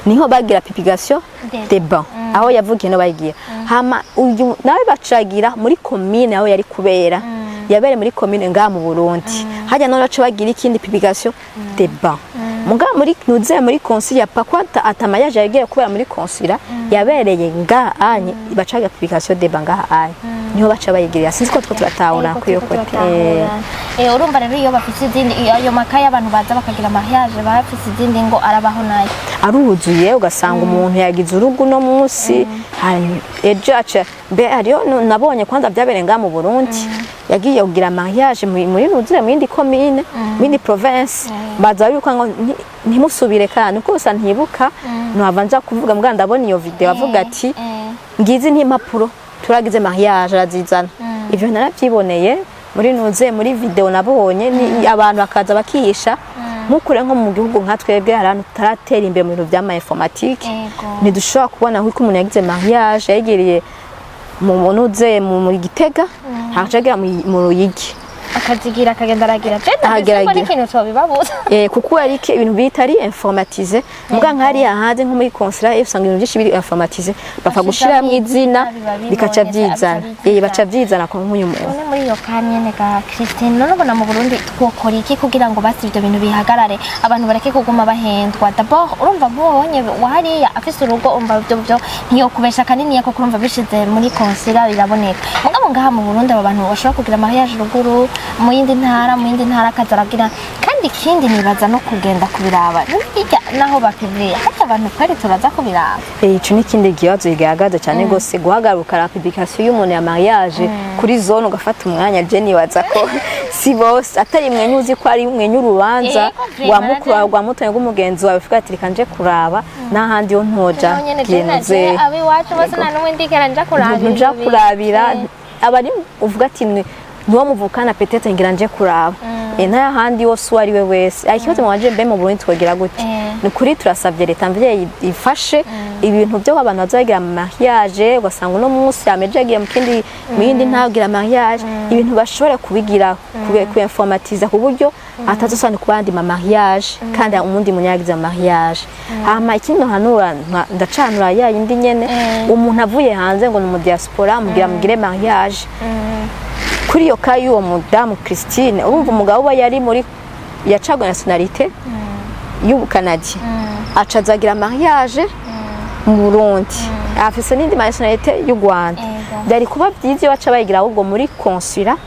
niho bagira publication De de ban. Aho yavukiye niho bayigira. Hama uyu nawe bacagira muri commune aho yari kubera, yabereye muri commune ngaha mu Burundi, hajya none baca bagira ikindi publication de ban. Mugabo muri nuze muri consulat pakwa ata mariage yagiye kubera muri consulat, yabereye ngaha anye, bacagira publication de ban ngaha anye. Niho baca bayigirira. Sinzi ko two turatahura Ariko kuri iyo turiko côté. turatahura. Urumva rero, iyo bafise izindi, ayo makaye, abantu baza bakagira mariage bafise izindi ngo arabaho nayo. Aruzuye. Ugasanga umuntu yagize urugo uno munsi, hanyuma ejo aca mbe hariyo nabonye kwanza byabereye ngaha mu Burundi, yagiye kugira mariage muri nuzure, mu yindi commune, mu yindi province, baza biruka ngo ntimusubire. Kandi uko gusa ntibuka, ntuhava nja kuvuga mbwa ndabona iyo video avuga ati ngizi n'impapuro turagize mariage, arazizana. Ivyo naravyiboneye muri nuze, muri video nabonye ni abantu bakaza bakihisha. Nk'ukure nko mu gihugu nka twebwe, hari ahantu tutaratera imbere mu bintu vy'ama informatique, ntidushobora kubona nk'uko umuntu yagize mariage, yayigiriye mu nuze muri Gitega, hakaca agira mu Ruyigi. Akazigira, akagenda aragira je Ahageragira. ndabona ikintu cobibabuza. Kuko ari ibintu bitari informatisé. Muga nk'hariya hanze, nko muri consulat, usanga ibintu byinshi biri informatisé, bapfa Bashiramo gushiramo izina, biba bibonetse, bikaca vyizana. bica Baca vyizana ko nk'uyu muntu. None muri iyo ka nyene ga Christine, none ubona mu Burundi twokora iki kugira ngo basi ivyo bintu bihagarare, abantu bareke kuguma bahendwa? D'abord urumva nk'ubonye wahariya afise urugo, umva ivyo byo ntiyokubesha kanini, kuko urumva bishize muri consulat biraboneka. Mugabo ngaha mu Burundi, aba bantu bashobora kugira mariage ruguru, mu yindi ntara, mu yindi ntara, akaza aragira. Kandi ikindi nibaza no kugenda kubiraba hirya naho bapubliye, harya abantu twari turaza kubiraba. Ico ni ikindi kibazo kigaragaza cyane gose. Guhaguruka la publication y'umuntu ya mariage kuri zone, ugafata umwanya, je nibaza ko si bose, atari mwenye uzi ko ari mwenye urubanza Yego, rwa mukuru wawe, rwa mutoyi, rw'umugenzi wawe, uvuga ati reka nje kuraba, n'ahandi yo ntoja. Naho nyene je byemeze. naje abiwacu bose, nta n'umwe ndigera nja kurabira. Ntuja ivyo bintu. kurabira abari uvuga ati niwo muvukana, peut-être ngira nje kuraba. N'ahandi wose, uwo ari we wese. Ikibazo mwanje, mbe mu Burundi twogira gute? Ni kuri turasabye leta mvyeyi ifashe ibintu byo abantu bazagira mariage, ugasanga uno munsi ameje yagiye mu kindi, mu yindi ntagira mariage, ibintu bashobora kubigira kuinformatiza ku buryo atazosana ku bandi ma mariage kandi umundi munyagize mariage. Hama ikindi nhanura, ndacanura ya yindi nyene, umuntu avuye hanze ngo ni mu diaspora, mugira mugire mariage. Kuri iyo cas y'uwo mudamu Christine, urumva umugabo we yari muri yacaguye nationalité y'Ubukanadi, aca azagira mariage mu Burundi, afise n'indi nationalité y'u Rwanda. Byari kuba byiza iyo baca bayigira ahubwo muri consulat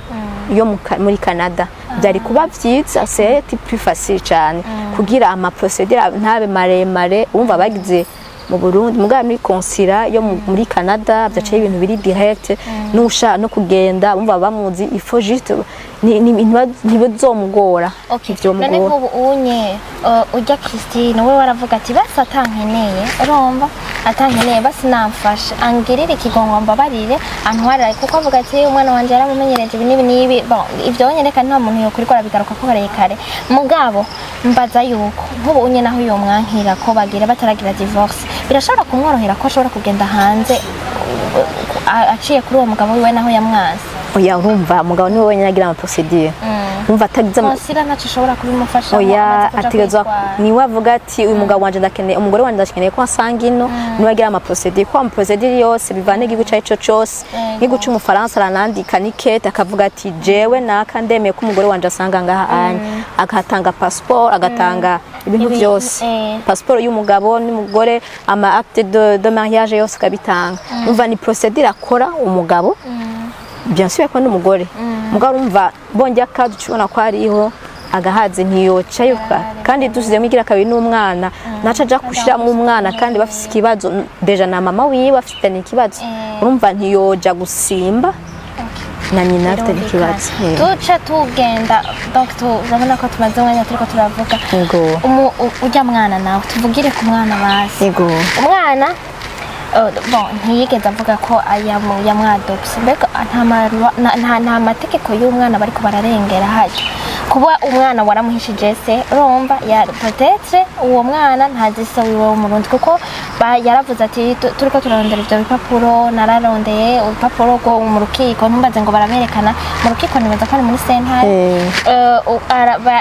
yo muri Canada. Byari kuba byiza, c'est plus facile cyane kugira ama procédure ntabe maremare. Urumva bagize mu Burundi, mugabo muri consulat yo muri Canada byaciye ibintu biri direct, n'usha no kugenda umva bamuzi, il faut juste ntibizomugora. Okay. Ntivyomugora. None nk'ubu unye ujya Christine we waravuga ati basi atankeneye, urumva atankeneye, basi namfashe angirire ikigongo, mbabarire, antwarire, kuko avuga ati umwana wanje yaramumenyereje ibi n'ibi n'ibi. Bon, ivyo nyene kandi nta muntu yokuriko arabigaruka ko karekare. Mugabo mbaza yuko nk'ubu unye naho yomwankira ko bagira bataragira divorce, birashobora kumworohera ko ashobora kugenda hanze aciye kuri uwo mugabo wiwe naho yamwanse? Oya, urumva umugabo niwe wenyine agira ama procédure, urumva atagize Consulat ntaco ishobora kubimufasha? Oya, ategerezwa niwe avuga ati uyu mugabo wanje ndakeneye, umugore wanje ndakeneye ko asanga ino. Niwe agira ama procédure, ko ama procédure yose bivana n'igihugu icyo ari cyo cyose. Nk'igihugu c'Umufaransa, aranandika n'ikete akavuga ati jewe naka ndemeye ko umugore wanje asanga ngaha anya, agatanga passeport, agatanga ibintu byose, passeport y'umugabo n'umugore, ama acte de mariage yose akabitanga. Umva ni procédure akora umugabo, bien sûr ko n'umugore. Mugabo urumva bongeye akazi, ubona ko hariho agahaze, ntiyoca yuka. Kandi dusizemo igira kabiri n'umwana, naca aja gushiramo umwana kandi bafise ikibazo déjà na mama wiwe afitanye ikibazo. Urumva ntiyoja gusimba na nyina afitanye ikibazo. Tuce tugenda, donc urabona ko tumaze umwanya turiko turavuga. Ujya mwana nawe, tuvugire ku mwana basi. Umwana bon, ntiyigeze avuga ko yamwadopse. Mbega nta mategeko y'umwana bariko bararengera hajya kuba umwana waramuhishije se? Urumva ya peut-être uwo mwana ntazi se wiwe w'Umurundi, kuko yaravuze ati turiko turarondera ivyo bipapuro, nararondeye urupapuro rwo mu rukiko. Ntumbaze ngo baraberekana mu rukiko, nibaza ko ari muri sentare.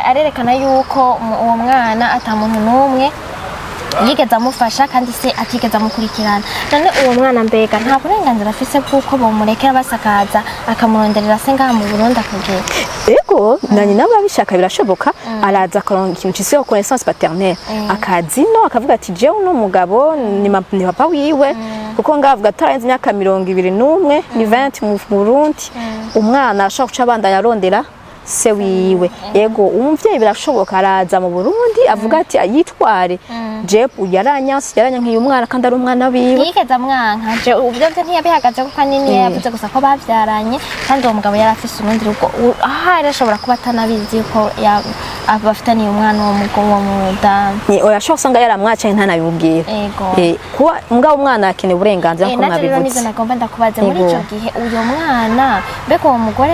Arerekana yuko uwo mwana ata muntu n'umwe yigeze amufasha, kandi se atigeze amukurikirana. None uwo mwana mbega nta burenganzira afise bw'uko bomurekera basakaza, akamuronderera se ngaha mu Burundi akagira? Ego, na nyina babishaka birashoboka, araza akaronka ikintu ciswe reconnaissance paternelle, akaza ino akavuga ati jewe uno mugabo ni papa wiwe. Kuko ngavuga atarenze imyaka 21, ni 20 mu Burundi, umwana ashobora guca abandanya arondera se wiwe. Yego, umuvyeyi birashoboka araza mu Burundi, avuga ati yitware je yaranyanse, yaranyankiye umwana kandi ari umwana wiwe. Ntiyigeze amwanka. Je ubyo byo ntiyabihagaze, kuko ahanini yavuze gusa ko bavyaranye, kandi uwo mugabo yari afise urundi rugo. Ahari ashobora kuba atanabizi ko bafitaniye umwana uwo mugabo, uwo mudamu. Oya, ashobora usanga yaramwacaye ntanabimubwira. Kuba mugabo umwana akeneye uburenganzira nkuko Navyo rero nivyo mwabivutse. nagomba ndakubaze muri ico gihe uyo mwana, mbega uwo mugore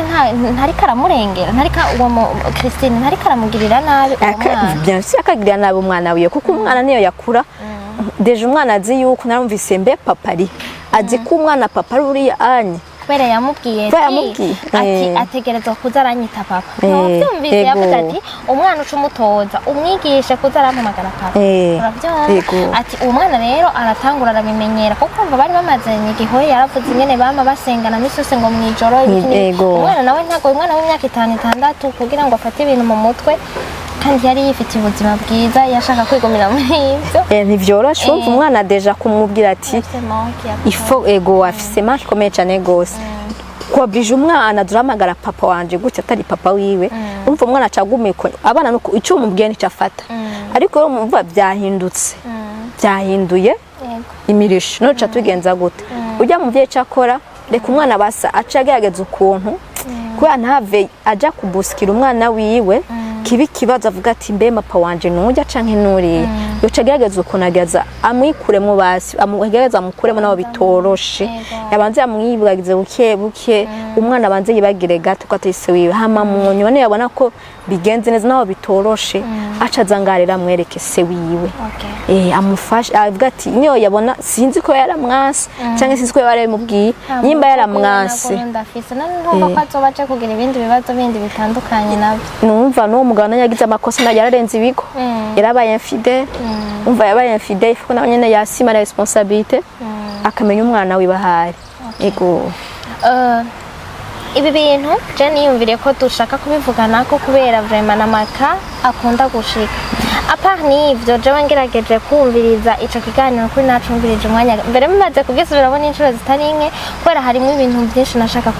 ntariko aramurengera, ntariko uwo Christine ntariko aramugirira nabi uwo mwana? Bien sûr akagirira nabi umwana wiwe, kuko umwana niyo yakura, déjà umwana azi yuko narumvise mbe papa ari, azi ko umwana papa ari uriya anye. Kubera yamubwiye Kubera ati yamubwiye. ati ategerezwa kuza aranyita papa. Ntubyumvise? Yavuze ati umwana uca umutoza, umwigishe kuza arampamagara papa. Urabyumva? Ego. Ati uwo mwana rero aratangura arabimenyera, kuko umva bari bamazanye igihe. Yaravuze ingene bama basengana misi yose ngo mw'ijoro, ibiki n'ibiki. Umwana nawe ntabwo, umwana w'imyaka 5, 6, kugira ngo afate ibintu mu mutwe, kandi yari yifitiye ubuzima bwiza, yashaka kwigumira muri ibyo. Ntivyoroshe, urumva umwana déjà kumubwira ati Afise manque ya ifo ego, afise manque ikomeye cane gose, kuoblige umwana duramagara papa wanje gutya atari papa wiwe. Urumva umwana acagumiko abana nuko icyo umubwiye nicyo afata, ariko rero umva byahindutse, byahinduye imirisho. None tugenza gute? Ujya muvyeyi cakora, reka umwana basa aca agerageza ukuntu kubera ntave aja kubusikira umwana wiwe kiba ikibazo, avuga ati mbe papa wanje nujya canke nuriya? Yoca agerageza ukuntu ageza amwikuremo, basi agerageza amukuremo naho bitoroshe. Yabanze amwibagize buke buke, umwana abanze yibagire gato ko atari se wiwe, hama mu nyuma niyo yabona ko bigenze neza, naho bitoroshe, aca aza ngarera amwereke se wiwe. Amufashe, avuga ati niyo yabona, sinzi ko yaramwanse cyangwa sinzi ko yarabimubwiye, nimba yaramwanse. Ndafise none ntumva ko azoba aje kugira ibindi bibazo bindi bitandukanye nabyo. Numva n'uwo mugabo nawe yagize amakosa, nawe yararenze ibigo, yarabaye infidèle. Umva, yabaye infidèle, kuko nawe nyene yasima la responsabilité, akamenya umwana wiwe ahari. Ego. Ibi bintu je niyumviriye ko dushaka kubivugana ko kubera vraiment n'amaka akunda gushika. À part n'ivyo, jewe ngerageje kumviriza ico kiganiro kuri nacumvirije umwanya mbere, mumaze kugisubiramo n'inshuro zitari nke, kubera harimo ibintu byinshi nashaka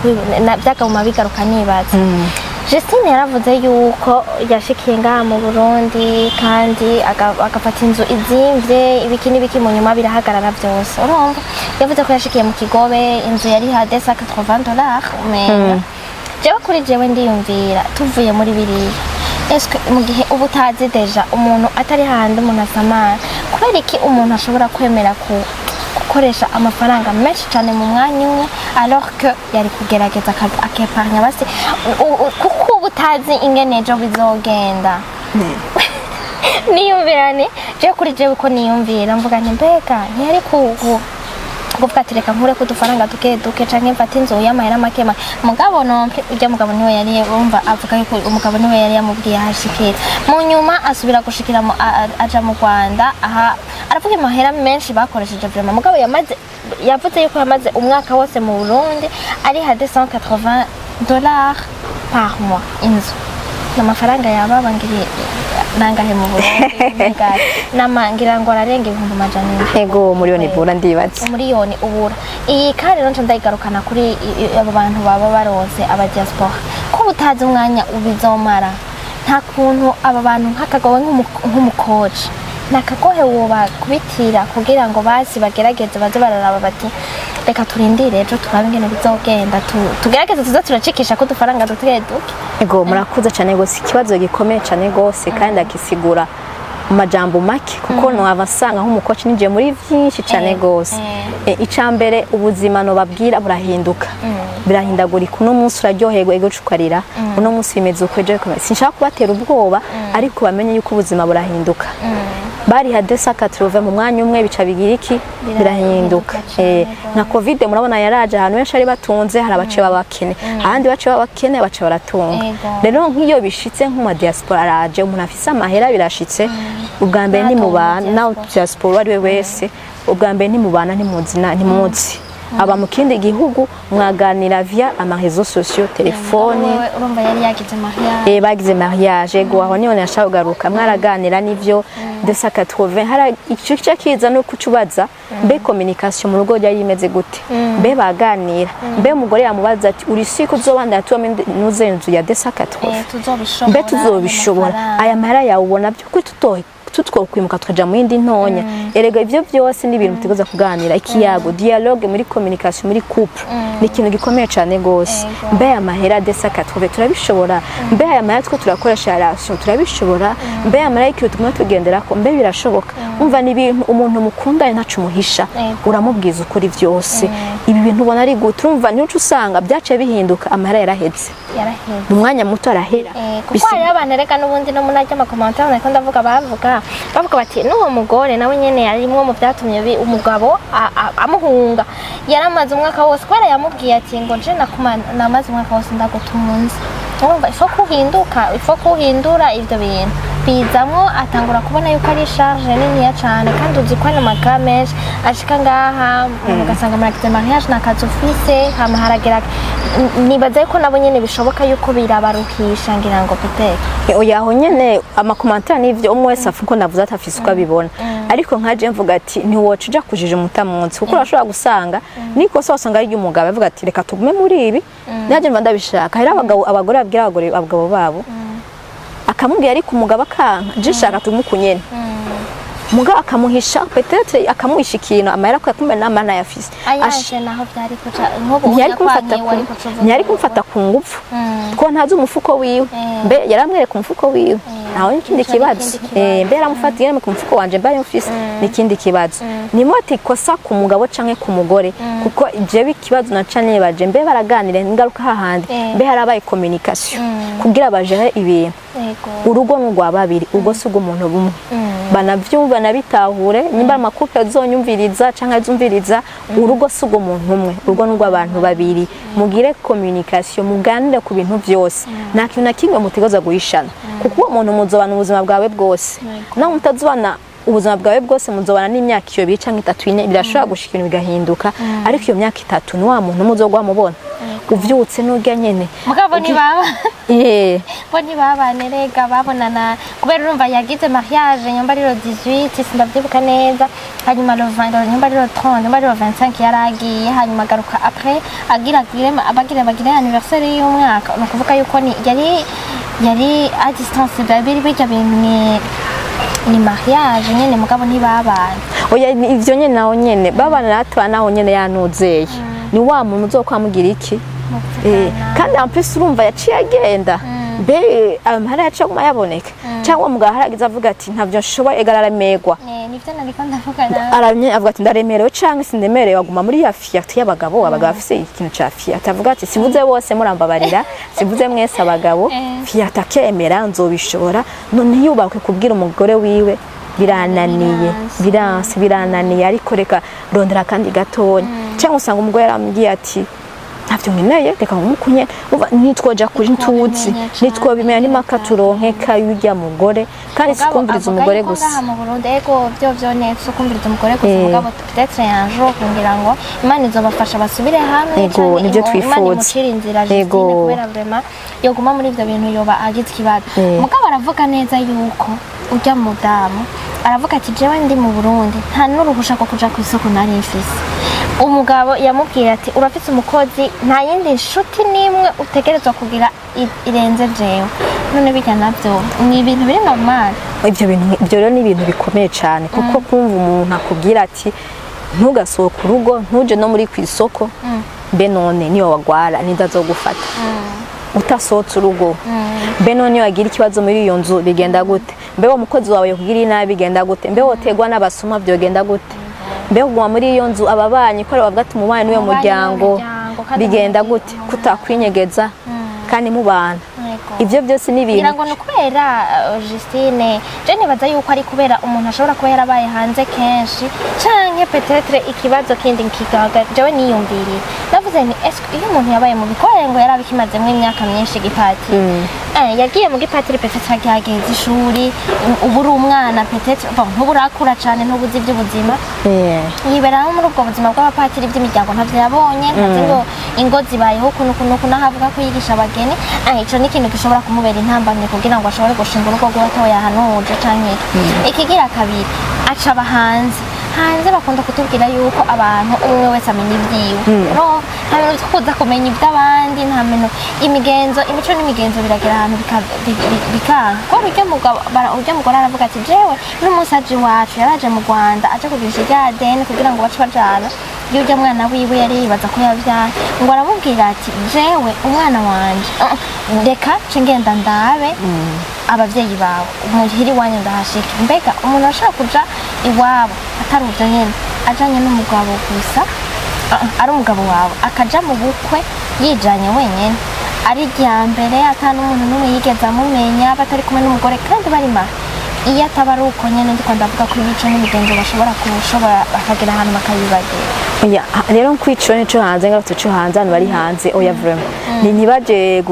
byaguma bigaruka nibaza. Justine yaravuze yuko yashikiye ngaha mu Burundi kandi agafata inzu izimvye, ibiki n'ibiki, mu nyuma birahagarara byose. Urumva, yavuze ko yashikiye mu Kigobe, inzu yari ha 280 dollars umenga. Jewe kuri jewe ndiyumvira, tuvuye muri biriya, eske mu gihe uba utazi déjà umuntu atari hahandi umuntu asamara, kubera iki umuntu ashobora kwemera ku gukoresha amafaranga menshi cyane mu mwanya umwe, alors que yari kugerageza akeparnya basi kuko uba utazi ingene ejo bizogenda? Niyumvirane je kuri jewe ko niyumvira, mvuga nti mbega ntiyari kuvuga ati reka nkure ko udufaranga duke duke, canke mfate inzu y'amahera make make? Mugabo nompe ujya mugabo niwe yari, urumva avuga yuko umugabo niwe yari yamubwiye ahashikira. Mu nyuma asubira gushikira aja mu Rwanda, aha aravuga amahera menshi bakoresheje vraiment. Mugabo yamaze, yavuze yuko yamaze umwaka wose mu Burundi ari ha 280 dollars par mois inzu. Amafaranga yababa ngiri nangahe mu Burundi? Mbega nama ngira ngo ararenga 700,000. Ego, miliyoni bura ndibaza. Umuriyoni ubura. Iyi kandi rero nca ndayigarukana kuri abo bantu baba baronse aba diaspora, ko butazi umwanya ubizomara. Nta kuntu aba bantu nk'akagowe nk'umukoci nakagohe wobakubitira kugira ngo basi bagerageze baze bararaba bati reka turindire ejo turabe ingene bizogenda, tugerageze tuze turacikisha ko udufaranga duke duke? Ego, murakuze cyane gose. Ikibazo gikomeye cyane gose, kandi akisigura mu majambo make, kuko nohava nsanga nk'umukoci ninjiye muri vyinshi cyane gose. Ica mbere, ubuzima nobabwira burahinduka, birahindagurika. Uno munsi uraryoherwa, ego ukarira, uno munsi bimeze uko, ejo bikomeye. Sinshaka kubatera ubwoba, ariko bamenye yuko ubuzima burahinduka. Bariha 280 mu mwanya umwe, bica bigira iki? Birahinduka. Cane. Nka Covid murabona yaraje, ahantu benshi ari batunze, hari abace babakene, ahandi bace babakene bace baratunga. Rero nk'iyo bishitse nk'uma diaspora araje, umuntu afise amahera, birashitse, ubwa mbere N'abatunga ntimubana nawe. Diaspora. Diaspora uwo ari we wese, ubwa mbere ntimubana, ntimuzi ntimuzi. Aba mu kindi gihugu, mwaganira via ama réseaux sociaux, telefone. Wewe urumva yari yagize mariage. Bagize mariage, ego, aho niho nashaka kugaruka. Mwaraganira n'ivyo 280, hari ico kica kiza no kucubaza: mbe communication mu rugo yari imeze gute? Mbe baganira? Mbe umugore yamubaza ati: "Uri si kuzobandana tuba nuze nzu ya 280?" Tuzobishobora? Mbe tuzobishobora? Amafaranga. Aya mahera yawe ubona by'ukuri tutwokwimuka tukaja mu yindi ntonya? Erega ivyo byose ni ibintu mutegerezwa kuganira. Ikiyago, dialogue muri communication muri couple, ni ikintu gikomeye cyane gose. Mbe aya mahera 280 turabishobora? Mbe aya mahera two turakoresha ration turabishobora? Mbe aya mahera y'ikintu tuguma tugenderako, mbe birashoboka? Umva, ni ibintu umuntu mukundanye ntaco umuhisha. Uramubwiza ukuri byose. Ibi bintu ubona ari gute? Urumva nico usanga byaciye bihinduka, amahera yaraheze. Yaraheze. Mu mwanya muto arahera. Kuko hariho abantu reka n'ubundi no muri ajya ama commentaires nariko ndavuga, bavuga bati n'uwo mugore nawe nyene yarimwo mu byatumye umugabo amuhunga. Yaramaze umwaka wose, kubera yamubwiye ati ngo je namaze umwaka wose ndagutunze, urumva ifo kuhinduka, ifo kuhindura ivyo bintu bizamwo. Atangura kubona yuko ari charge niniya cane, kandi uzi ko ano maka menshi ashika ngaha, ugasanga muragize mariage nta kazi ufise, hama haragera. Nibaza yuko nabo nyene bishoboka yuko birabaruhisha, ngira ngo peut-être. Oya, aho nyene ama commentaires n'ivyo, umwe wese afuko navuze ati afise uko abibona, ariko nka je mvuga ati ntiwoca uja kujija umutamunsi, kuko urashobora gusanga nikosa wasanga ari ry'umugabo avuga ati: "Reka tugume muri ibi, nanjye mba ndabishaka." Hari abagabo, abagore babwira abagore, abagabo babo akamubwira, ariko umugabo akanka: "Je shaka tugume uku nyene." Mugabo akamuhisha, peut-être akamuhisha ikintu, amahera ko yakumbe n'amana yafise. Ayaje naho byari kuca nk'ubu Ntiyari kumufata ku ku ntiyari kumufata ku ngufu, kuko ntazi umufuko wiwe. Mbe yaramwereka umufuko wiwe? Naho n'ikindi Ico ni kibazo. ikindi kibazo. Mbe yaramufata, yaramwereka umufuko wanje mbe mufise? N'ikindi kibazo. Nimwe ikosa ku mugabo canke ku mugore, kuko jewe ikibazo naca nibaje: mbe baraganira? Ingaruka hahandi, mbe harabaye communication kugira bajere ibintu? Urugo ni urwa babiri, urugo si urw'umuntu bumwe. Banavyumva nabitahure, nimba ama couples azonyumviriza canke azumviriza, urugo si urw'umuntu umwe, urugo ni urw'abantu babiri. Mugire communication, muganire ku bintu vyose. Nta kintu na kimwe mutegerezwa guhishana, kuko uwo muntu muzobana ubuzima bwawe bwose. Naho mutazobana ubuzima bwawe bwose, muzobana n'imyaka iyo 2 canke 3, 4, birashobora gushika ibintu bigahinduka, ariko iyo myaka 3 ni wa muntu muzogwa mubona uvyutse n'urya nyene. Mugabo ntibaba bo ntibabane rega, babonana kubera urumva yagize mariage nyumba ari le 18, sindavyibuka neza, hanyuma le 20, nyumba ari le 30, nyumba ari le 25 yaragiye, hanyuma agaruka après agira agire bagira bagire anniversaire y'umwaka. Ni ukuvuga yuko ni yari à distance, biri bijya bintu ni mariage nyene, mugabo ntibabana. Oya, ivyo nyene naho nyene babana natwa, naho nyene yanuzeye ni wa muntu uzokwamugira iki? Kandi en plus urumva yaciye agenda, mbe amahera yaciye aguma yaboneka, cyangwa umugabo haragize avuga ati: "Ntabyo nshoboye," ega araremerwa. Nivyo nariko ndavuga nawe. Aramye avuga ati: "Ndaremerewe canke sindemerewe," aguma muri ya fierté y'abagabo. Abagabo bafise ikintu ca fierté, avuga ati, sivuze bose, murambabarira, sivuze mwese abagabo. Fierté, akemera: "Nzobishobora." None yubakwe kubwira umugore wiwe: "Birananiye." Biranse. Biranse, birananiye, ariko reka rondera kandi gatonya. Cyangwa usanga umugore yaramubwiye ati: "Ntavyo nkeneye, reka ngumukunye." Umva, ntitwoja kuri ntuzi. Ntitwobimenya cane. Ntitwobimenya nimaka turonke kayurya mugore, kandi Mugabo sikumviriza avuga umugore yuko gusa. ngaha mu Burundi, ego, byo neza ukumviriza umugore gusa. Mugabo peut-être un jour kugira ngo Imana izobafasha basubire hamwe, Ego, canke nivyo Imana twifuza. imucire inzira Justine, kubera vraiment yoguma muri ivyo bintu yoba agize ikibazo. Mugabo aravuga neza yuko urya mudamu aravuga ati: "Jewe ndi mu Burundi nta n'uruhusha rwo kuja ku isoko nari mfise." Umugabo yamubwiye ati: "Urafise umukozi, nta yindi nshuti n'imwe utegerezwa kugira irenze jewe." None bijya navyo ni ibintu biri normal? Ibyo bintu, ibyo rero ni ibintu bikomeye cyane, kuko kumva umuntu akubwira ati: "Ntugasohoke urugo, ntuje no muri ku isoko," mbe none niyo wagwara ninda azogufata utasohotse urugo? Mbe none iyo wagira ikibazo muri iyo nzu bigenda gute? Mbe uwo mukozi wawe yakugiriye nabi bigenda gute? Mbe wotegwa n'abasuma byogenda gute? Mbe kuguma muri iyo nzu, ababanyi ko bavuga ati umubanyi niwe Umubanyi niwe muryango, muryango, kandi bigenda umuryango. gute kutakwinyegeza kandi mubana? Ibyo byose ni ibintu Ngira ngo ni ukubera Justine, je nibaza yuko ari kubera umuntu ashobora kuba yarabaye hanze kenshi, canke peut-être ikibazo kindi kigaga jewe niyumviriye, navuze nti: "Est-ce que iyo umuntu yabaye mu bikorere ngo yarabikimazemwo imyaka myinshi gipatiri, yagiye mu gipatiri, peut-être agihageze ishuri, ubu uri umwana, peut-être bon, ntubu urakura cane, ntubuzi iby'ubuzima." Yibera no muri ubwo buzima bw'abapatiri, by'imiryango ntavyo yabonye, ntazi ngo ingo zibayeho ukuntu ukuntu ukuntu. Aho avuga ko yigisha abageni, ico ni ikintu gishobora kumubera intambamyi kugira ngo ashobore gushinga urugo rwiwe atawe yahanuje canke iki. Ikigira kabiri, aca aba hanze. Hanze bakunda kutubwira yuko abantu umwe wese amenya ibyiwe. Urumva, nta bintu vyo kuza kumenya iby'abandi, nta bintu imigenzo, imico n'imigenzo biragera ahantu bikanka kuko urya mugabo urya mugore aravuga ati: "Jewe n'umunsi aje iwacu, yaraje mu Rwanda aje kugirisha irya ADN kugira ngo bace bajana iyo urya mwana wiwe yari yibaza ko yavyaye." Ngo aramubwira ati: "Jewe umwana wanje, reka nce ngenda ndabe abavyeyi bawe muhira iwanyu ndahashike." Mbega umuntu ashobora kuja iwabo atari uvyo nyene, ajanye n'umugabo gusa, ari umugabo wawe, akaja mu bukwe yijanye wenyene, ari irya mbere, ata n'umuntu n'umwe yigeze amumenya batari kumwe n'umugore kandi bari mahe? Iyo ataba ari uko nyene, ndiko ndavuga ko imico n'imigenzo bashobora kushobora bakagera ahantu bakayibagira. Oya, rero nkwico nico hanze, ngarutse co hanze, abantu bari hanze, oya, vraiment ni ntibaje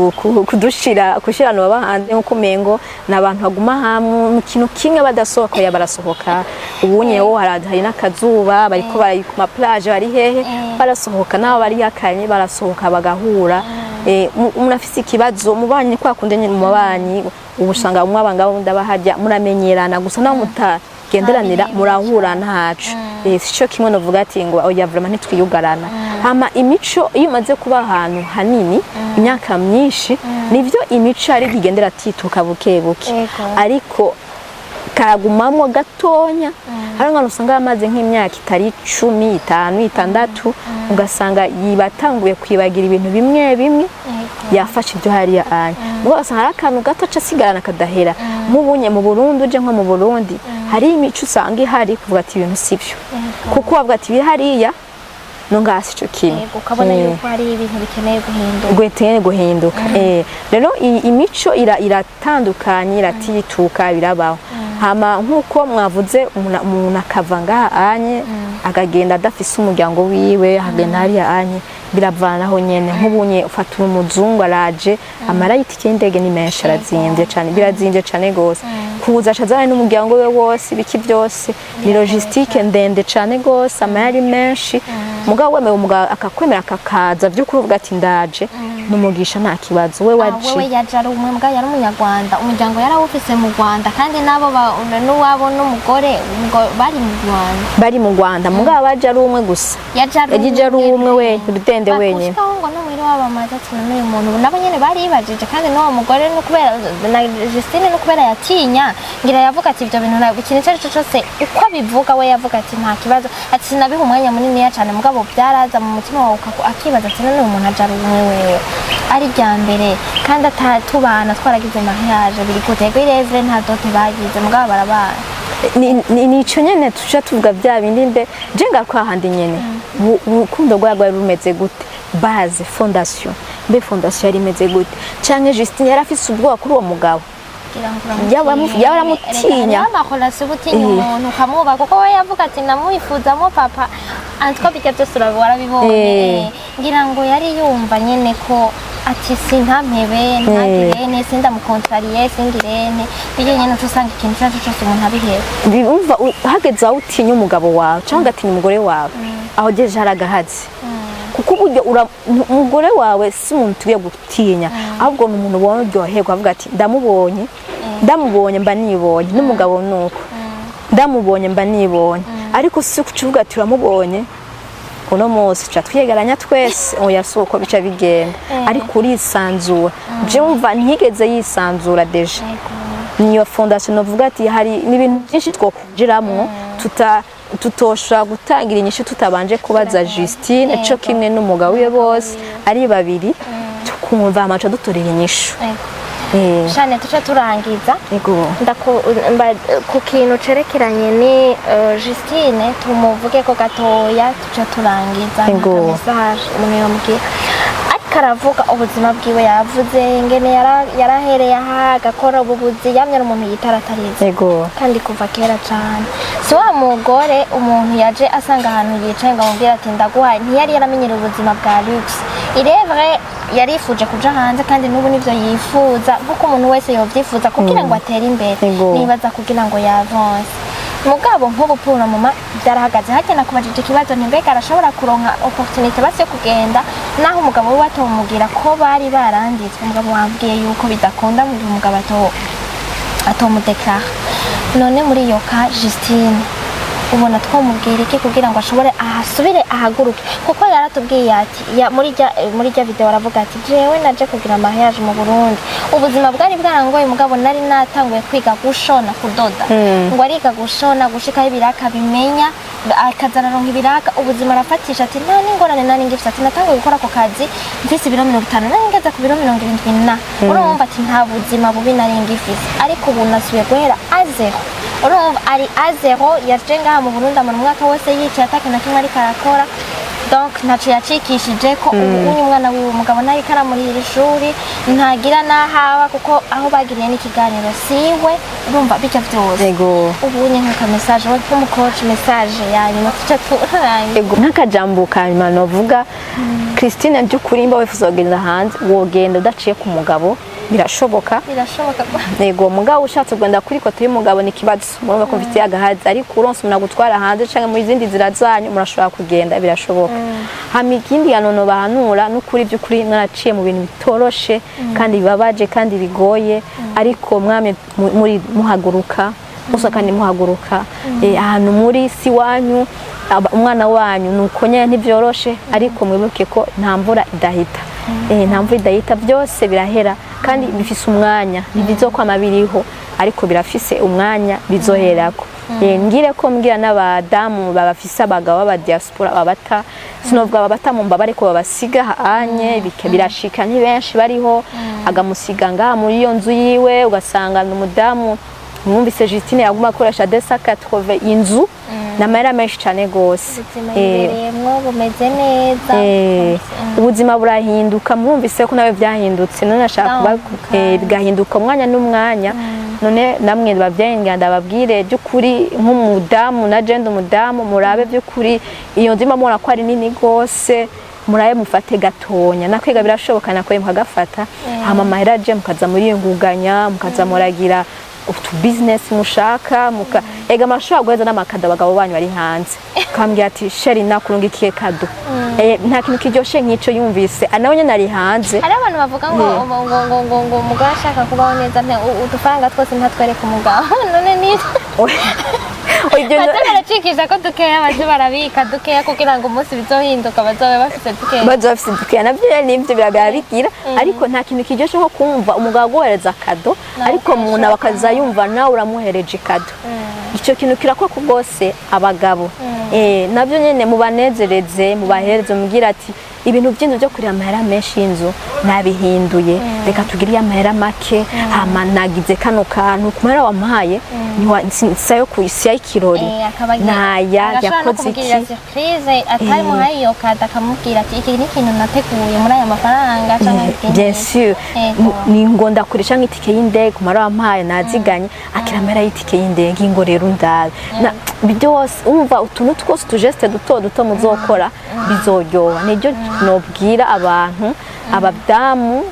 kudushira kushira abantu baba hanze nkuko umengo ni abantu baguma hamwe mu kintu kimwe badasohoka. Oya, barasohoka. Ubunye wo hari n'akazuba, bariko bari ku ma plage, bari hehe, barasohoka. N'abo bari yakanye barasohoka bagahura. Umuntu afise ikibazo mu banyi, kwa kundi nyene mu babanyi ubu usanga umwe abangabo undi abahajya, muramenyerana gusa naho mutagenderanira, murahura ntaco. Sico kimwe novuga ati ngo oya, vraiment ntitwiyugarana. Hama imico, iyo umaze kuba ahantu hanini imyaka myinshi, nivyo imico hari igendera atituka buke buke, ariko karagumamwo gatonya. Hari nk'ahantu usanga yamaze nk'imyaka itari 10, 5, 6, ugasanga yibatanguye kwibagira ibintu bimwe bimwe yafashe ibyo hariya anya, mugo ugasanga hari akantu gato aca asigarana kadahera. Nk'ubunye mu Burundi, uje nko mu Burundi, hari imico usanga ihari kuvuga ati ibintu sibyo, kuko bavuga ati biri hariya no ngaha sico kimwe. Yego, ukabona yuko hari ibintu bikeneye guhinduka. Gukeneye guhinduka. Rero imico iratandukanye, iratituka, birabaho. Hama nk'uko mwavuze, umuntu akava ngaha anye akagenda adafise umuryango wiwe, akagenda hariya anye, biravanaho nyene. Nk'ubunye ufata umuzungu araje, amara y'itike y'indege ni menshi, arazimvye cane, birazimvye cane gose kuza aca azana n'umuryango we wose, ibiki byose, ni logistique ndende cane gose, amahera ari menshi. Mugabo wemewe, umugabo akakwemera akakaza vy'ukuri, uvuga ati ndaje, n'umugisha, nta kibazo we waje. Wewe yaje ari umwe, mbwa yari umunyarwanda, umuryango yarawufise mu Rwanda, kandi nabo n'uwabo n'umugore bari mu Rwanda. Bari mu Rwanda, mugabo baje ari umwe gusa. Yaje ari Yaje ari umwe we rudende wenyine. Bakushikaho ngo no muhira wabo amaze ati none uyu muntu, nabo nyene baribajije. Kandi n'uwo mugore no kubera na Justine, no kubera yatinya ngira, yavuga ati ibyo bintu ntabwo, ikintu icyo ari cyo cyose uko abivuga we yavuga ati nta kibazo, ati sinabiha umwanya munini cyane, mugabo byaraza mu mutima wawe akibaza ati none uyu muntu aje ari umwe wewe, ari irya mbere, kandi atatubana twaragize mariage, biri gute? Yego, irevre nta dot bagize, mugabo barabana. Ni ico nyene tuca tuvuga bya bindi, mbe je ngaruka hahandi nyene. Urukundo rwari rwari rumeze gute? Base, fondation, mbe fondation yari imeze gute? Canke Justine yari afise ubwoba kuri uwo mugabo? Kugira ngo Yaba aramutinya. Amarelation ubutinya umuntu ukamwubaha, kuko we yavuga ati namwifuzamo papa antwo, bijya byose warabibonye. Ngira ngo yari yumva nyene ko ati sintampebe, ntagirene, sindamukontrariye, singirene bijya nyene, uca usanga ikintu icyo ari cyo cyose umuntu abiheba. Bumva hageze aho utinya umugabo wawe cyangwa ugatinya umugore wawe, aho ugejeje hari agahazi, kuko uburyo umugore wawe si umuntu tugiye gutinya, ahubwo ni umuntu ubona uryoherwa, avuga ati ndamubonye, ndamubonye mba nibonye. N'umugabo ni uko, ndamubonye mba nibonye. Ariko si kuvuga ati uramubonye uno munsi tuca twiyegeranya twese, oya, si uko bica bigenda. Ariko urisanzura. Je wumva ntigeze yisanzura déjà, niyo fondation novuga ati hari n'ibintu byinshi twokwinjiramwo tutoshobora gutangira inyishu tutabanje kubaza Justine co kimwe n'umugabo wiwe, bose ari babiri, tukumva amaco dutorera inyishu. Shane, tuce turangiza. Ego. Ku kintu cerekeranye ni Justine, tumuvuge ko gatoya tuce turangiza. Ego. Nka message umuntu yomubwira, ariko aravuga ubuzima bwiwe, yavuze ingene yarahereye aha agakora ububuzi, yamye ari umuntu yitaratariza kandi kuva kera cane. Si wa mugore umuntu yaje asanga ahantu yicaye ngo amubwire ati ndaguhaye. Ntiyari yaramenyereye ubuzima bwa luxe. Irevre yarifuje kuja hanze, kandi n'ubu nivyo yifuza, nkuko umuntu wese yovyifuza kugira ngo atere imbere. Nibaza kugira ngo yavance. Mugabo nk'ubu pour le moment byarahagaze. Hajya nakubajije ikibazo nti: mbega arashobora kuronka opportunité basi yo kugenda naho umugabo we atomubwira ko bari baranditswe? Umugabo wambwiye yuko bidakunda mu gihe umugabo atomudeklara. None muri iyo cas, Justine, ubona twamubwira iki kugira ngo ashobore ahasubire ahaguruke? Kuko yaratubwiye ati ya, muri rya video aravuga ati: jewe naje kugira mariage mu Burundi, ubuzima bwari bwarangoye, mugabo nari natanguye kwiga gushona, kudoda. Ngo ariga gushona gushikaho ibiraka bimenya, akaza araronka ibiraka, ubuzima arafatisha. Ati nta n'ingorane nari ngifise. Ati natanguye gukora ako kazi mfise ibiro 50, nari ngeze ku biro 70 na urumva. Ati nta buzima bubi nari ngifise, ariko ubu nasubiye guhera à zéro. Urumva ari à zéro. Yaje ngaha mu Burundi amara umwaka wose yicaye atakintu na kimwe ariko arakora, donc ntaco yacikishije ko ubu unye umwana wiwe, umugabo ntariko aramurihira ishuri, ntagira n'ahaba, kuko aho bagiriye n'ikiganiro siwe. Urumva bijya vyose. Ubu unye nk'aka message we nk'umu coach, message ya nyuma tuca turangiza. Ego, nk'akajambo ka nyuma novuga, Christine, by'ukuri mba wifuza kugenda hanze, wogenda udaciye ku mugabo, birashoboka. Birashoboka. Yego, mugabo ushatse kugenda kuri côté y'umugabo ni ikibazo, murumva ko mfitiye agahazi. Ariko uronse umuntu agutwara hanze canke mu zindi nzira zanyu, murashobora kugenda, birashoboka. Hama ikindi yanono bahanura n'ukuri, by'ukuri mwaraciye mu bintu bitoroshe kandi bibabaje kandi bigoye, ariko mwamye muri muhaguruka gusa kandi muhaguruka. Ahantu muri si wanyu, umwana wanyu nuko nyene ntibyoroshe, ariko mwibuke ko nta mvura idahita. Nta mvura idahita, byose birahera kandi bifise umwanya, ntibizokwama biriho, ariko birafise umwanya bizoherako. Ngire ko mbwira n'abadamu babafise abagabo b'aba diaspora babata, sinovuga babata mu mbaba, ariko babasiga hanye, birashika, ni benshi bariho, agamusiga ngaha muri iyo nzu yiwe, ugasanga ni umudamu. Mwumvise Justine yaguma akoresha 280 inzu n'amahera menshi cyane gose. Ubuzima yibereyemwo bumeze neza. Ubuzima burahinduka, mwumvise ko nawe byahindutse. None nashaka kuba bigahinduka umwanya n'umwanya. None namwe bavyeyi, ngira ndababwire by'ukuri nk'umudamu na jenda umudamu, murabe by'ukuri iyo nzu mubona ko ari nini gose, murabe mufate gatonya, nakwega birashoboka, nakwe mukagafata, hama amahera aje mukaza muriyunguganya, mukaza muragira utu business mushaka, muka ega murashobora guheza n'ama cadeaux abagabo banyu bari hanze, ukambwira ati: chéri, nakurungikiye cadeau. Nta kintu kiryoshe nk'ico yumvise nawe nyene ari hanze. Hari abantu bavuga ngo umugore ashaka kubaho neza, udufaranga twose ntatwereke umugabo. None ni Ibyo baze baracikisha ko dukeya, baze barabika dukeya kugira ngo umunsi bizohinduka bazobe bafise dukeya. Baza bafise dukeya, navyo rero nivyo birabigira, ariko nta kintu kiryoshe nko kumva umugabo aguhereza cadeau, Nawe ariko umuntu ukayashaka. Bakaza yumva nawe uramuhereje cadeau. Icyo kintu kirakora ku bwose abagabo. Navyo nyene mubanezereze, mubahereze, mubwire ati: ibintu by'inzu byo kurira amahera menshi y'inzu nabihinduye, reka tugire amahera make, hama nagize kano kantu ku mahera wampaye, sayo ku isi y'ikirori. Akabagira naya agashobora no yakoze kumugirira iki surprise atari muhaye iyo cadeau, akamubwira ati: iki ni ikintu nateguye muri aya mafaranga canke iki Bien n'iki. sûr. Ego. Ni ngo ndakoresha nk'itike y'indege ku mahera wampaye naziganye, akira amahera y'itike y'indege, ngo rero ndabe byose. Umva, utuntu twose, utu geste duto duto muzokora bizoryoha. Nibyo nobwira abantu, abadamu.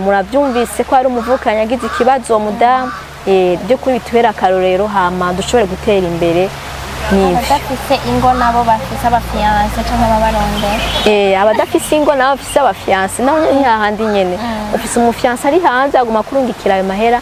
Murabyumvise ko hari umuvukanyi yagize ikibazo, uwo mudamu, by'ukuri bitubere akarorero, hama dushobore gutera imbere n'ibyo. Abadafise ingo nabo bafise aba fiancés canke ababarondera? Abadafise ingo nabo bafise aba fiancés, naho nyene hahandi nyene ufise umu fiancé ari hanze aguma kurungikira ayo mahera,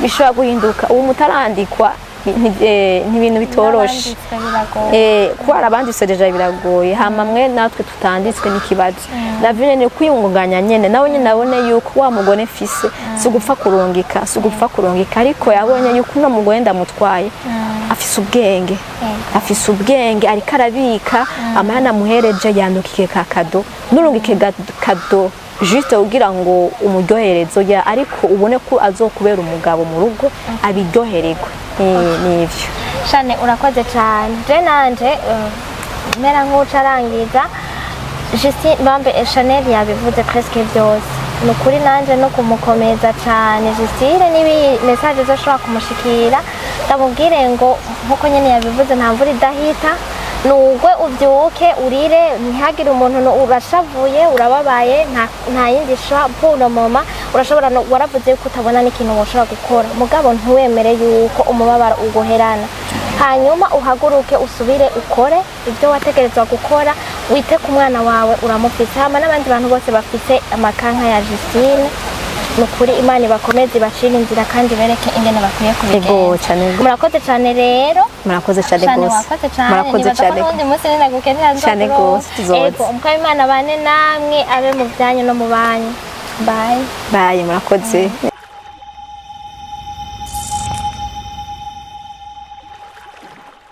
bishobora guhinduka. Ubu mutarandikwa ni ibintu bitoroshe. N'abanditswe biragoye. Kuba hari abanditse déjà biragoye, hama mwe natwe tutanditswe n'ikibazo, navyo nyene kwiyungunganya nyene, nawe nyene abone yuko wa mugore mfise si ugupfa kurungika, ariko yabonye yuko uno mugore ndamutwaye afise ubwenge, afise ubwenge, ariko arabika amahera namuhereje, yandukiye ka cadeau. Nurungike cadeau juste kugira ngo umuryohereze, oya, ariko ubone ko azokubera umugabo mu rugo, abiryohererwe. Nivyo. Shane, urakoze cyane. Je nanje mera nk'ucarangiza. Justine bambe, Chanel yabivuze presque byose. Ni ukuri nanje no kumukomeza cyane Justine, niba message zoshobora kumushikira, ndamubwire ngo nkuko nyene yabivuze, nta mvura idahita. Nugwe ubyuke urire, ntihagire umuntu urashavuye, urababaye, nta yindi choix pour le moment. Urashobora waravuze yuko utabona n'ikintu woshobora gukora, mugabo ntiwemere yuko umubabaro uguherana. Hanyuma uhaguruke, usubire ukore ibyo wategerezwa gukora, wite ku mwana wawe, uramufise. Hama n'abandi bantu bose bafise amakanka ya Justine, ni ukuri Imana ibakomeze, ibacire inzira kandi bereke ingene bakwiye Ego, kubigenza. cane. Murakoze cyane rero. Murakoze cyane Cyane, gose. wakoze cyane. Murakoze Nibaza ko cyane. n'uwundi munsi ninagukenera Cyane nzokuronka. gose, tuzoza. Ego, umukama Imana abane namwe, abe mu byanyu no mu banyu. Bye. Bye, murakoze.